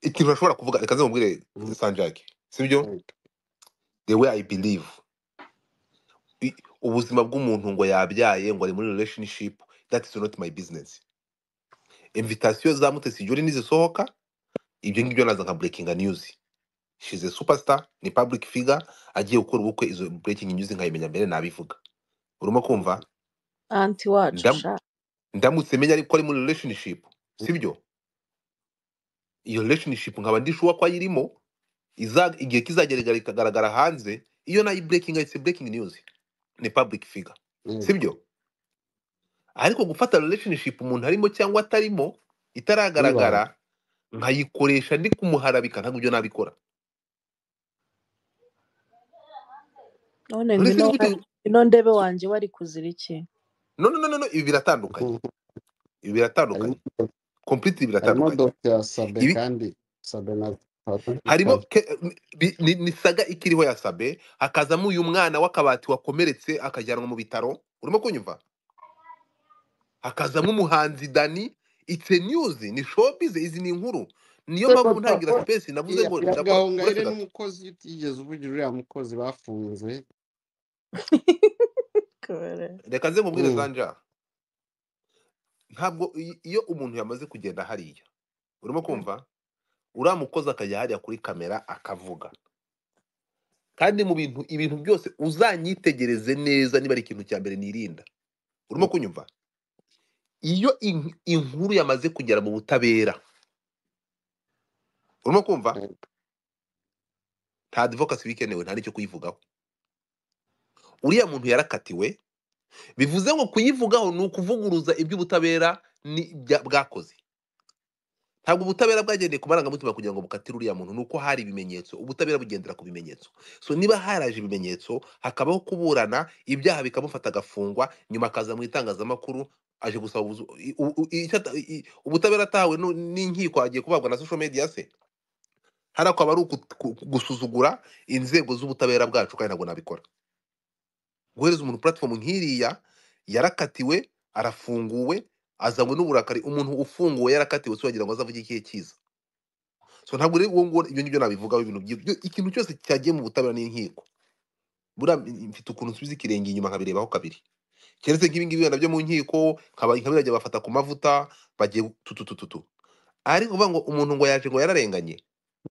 Speaker 1: Ikintu bashobora kuvuga, reka nze mubwire Sanjaki, sibyo? The way I believe, ubuzima bw'umuntu ngo yabyaye ngo ari muri relationship, that is not my business. Invitation za Mutesi Jolly nizisohoka, ibyo ngibyo naza nka breaking news. She's a superstar, ni public figure, agiye gukora ubukwe, izo breaking news nkayimenya mbere nabivuga. Urimo kumva?
Speaker 3: Anti wacu sha.
Speaker 1: Ndamutse menya ariko ari muri relationship, sibyo? Iyo relationship nkaba ndishuwa ko ayirimo, igihe kizagera ikagaragara hanze, iyo nayi breaking, it's a breaking news, ni public figure, sibyo? Ariko gufata relationship umuntu arimo cyangwa atarimo itaragaragara nkayikoresha ndi kumuharabika, ntabwo ibyo nabikora.
Speaker 3: None
Speaker 1: None se
Speaker 3: ngwino
Speaker 1: gute?
Speaker 3: ino ndebe wanjye wari kuzira iki?
Speaker 1: No no no no, ibi biratandukanye, ibi biratandukanye completely,
Speaker 5: Harimo
Speaker 1: biratandukanye.
Speaker 5: dosiye ya Sabe
Speaker 1: Ibi
Speaker 5: kandi Sabe na
Speaker 1: harimo ni saga ikiriho ya Sabe, hakazamo uyu mwana w'akabati wakomeretse akajyanwa mu bitaro, urimo kunyumva? Hakazamo umuhanzi Dani. It's a news, ni showbiz, izi ni inkuru. Niyo mpamvu ntangira space navuze ngo ndakora
Speaker 5: Gahongayire
Speaker 1: uretse gato.
Speaker 5: n'umukozi utigeze uvugira uriya mukozi bafunze.
Speaker 3: Kore.
Speaker 1: Reka nze nkubwire Sanja, ntabwo iyo umuntu yamaze kugenda hariya, urimo kumva? Uriya mukozi akajya hariya kuri kamera akavuga, kandi mu bintu ibintu byose uzanyitegereze neza, niba ari ikintu cya mbere nirinda, urimo kunyumva? Iyo inkuru yamaze kugera mu butabera, urimo kumva? Nta advocacy bikenewe, nta n'icyo kuyivugaho. Uriya muntu yarakatiwe, bivuze ngo kuyivugaho ni ukuvuguruza iby'ubutabera bwakoze. Ntabwo ubutabera bwagendeye ku marangamutima kugira ngo bukatire uriya muntu, nuko hari ibimenyetso. Ubutabera bugendera ku bimenyetso. So niba haraje ibimenyetso, hakabaho kuburana, ibyaha bikamufata agafungwa, nyuma akaza mu itangazamakuru aje gusaba ubutabera atahawe n'inkiko, agiye kubagwa na social media se? Hariya akaba ari gusuzugura inzego z'ubutabera bwacu, kandi ntabwo nabikora. Guhereza umuntu platform nk'iriya, yarakatiwe, arafunguwe, azanywe n'uburakari. Umuntu ufunguwe yarakatiwe se wagira ngo azavuge ikihe cyiza? So ntabwo rero uwo nguwo ibyo ngibyo nabivugaho. Ibintu ikintu cyose cyagiye mu butabera n'inkiko, buriya mfite ukuntu nsubiza ikirenge inyuma nkabirebaho kabiri, keretse nk'ibi ngibi wenda byo mu nkiko, nkaba birajya bafata ku mavuta bagiye tututututu. Ariko kuvuga ngo umuntu ngo yaje ngo yararenganye.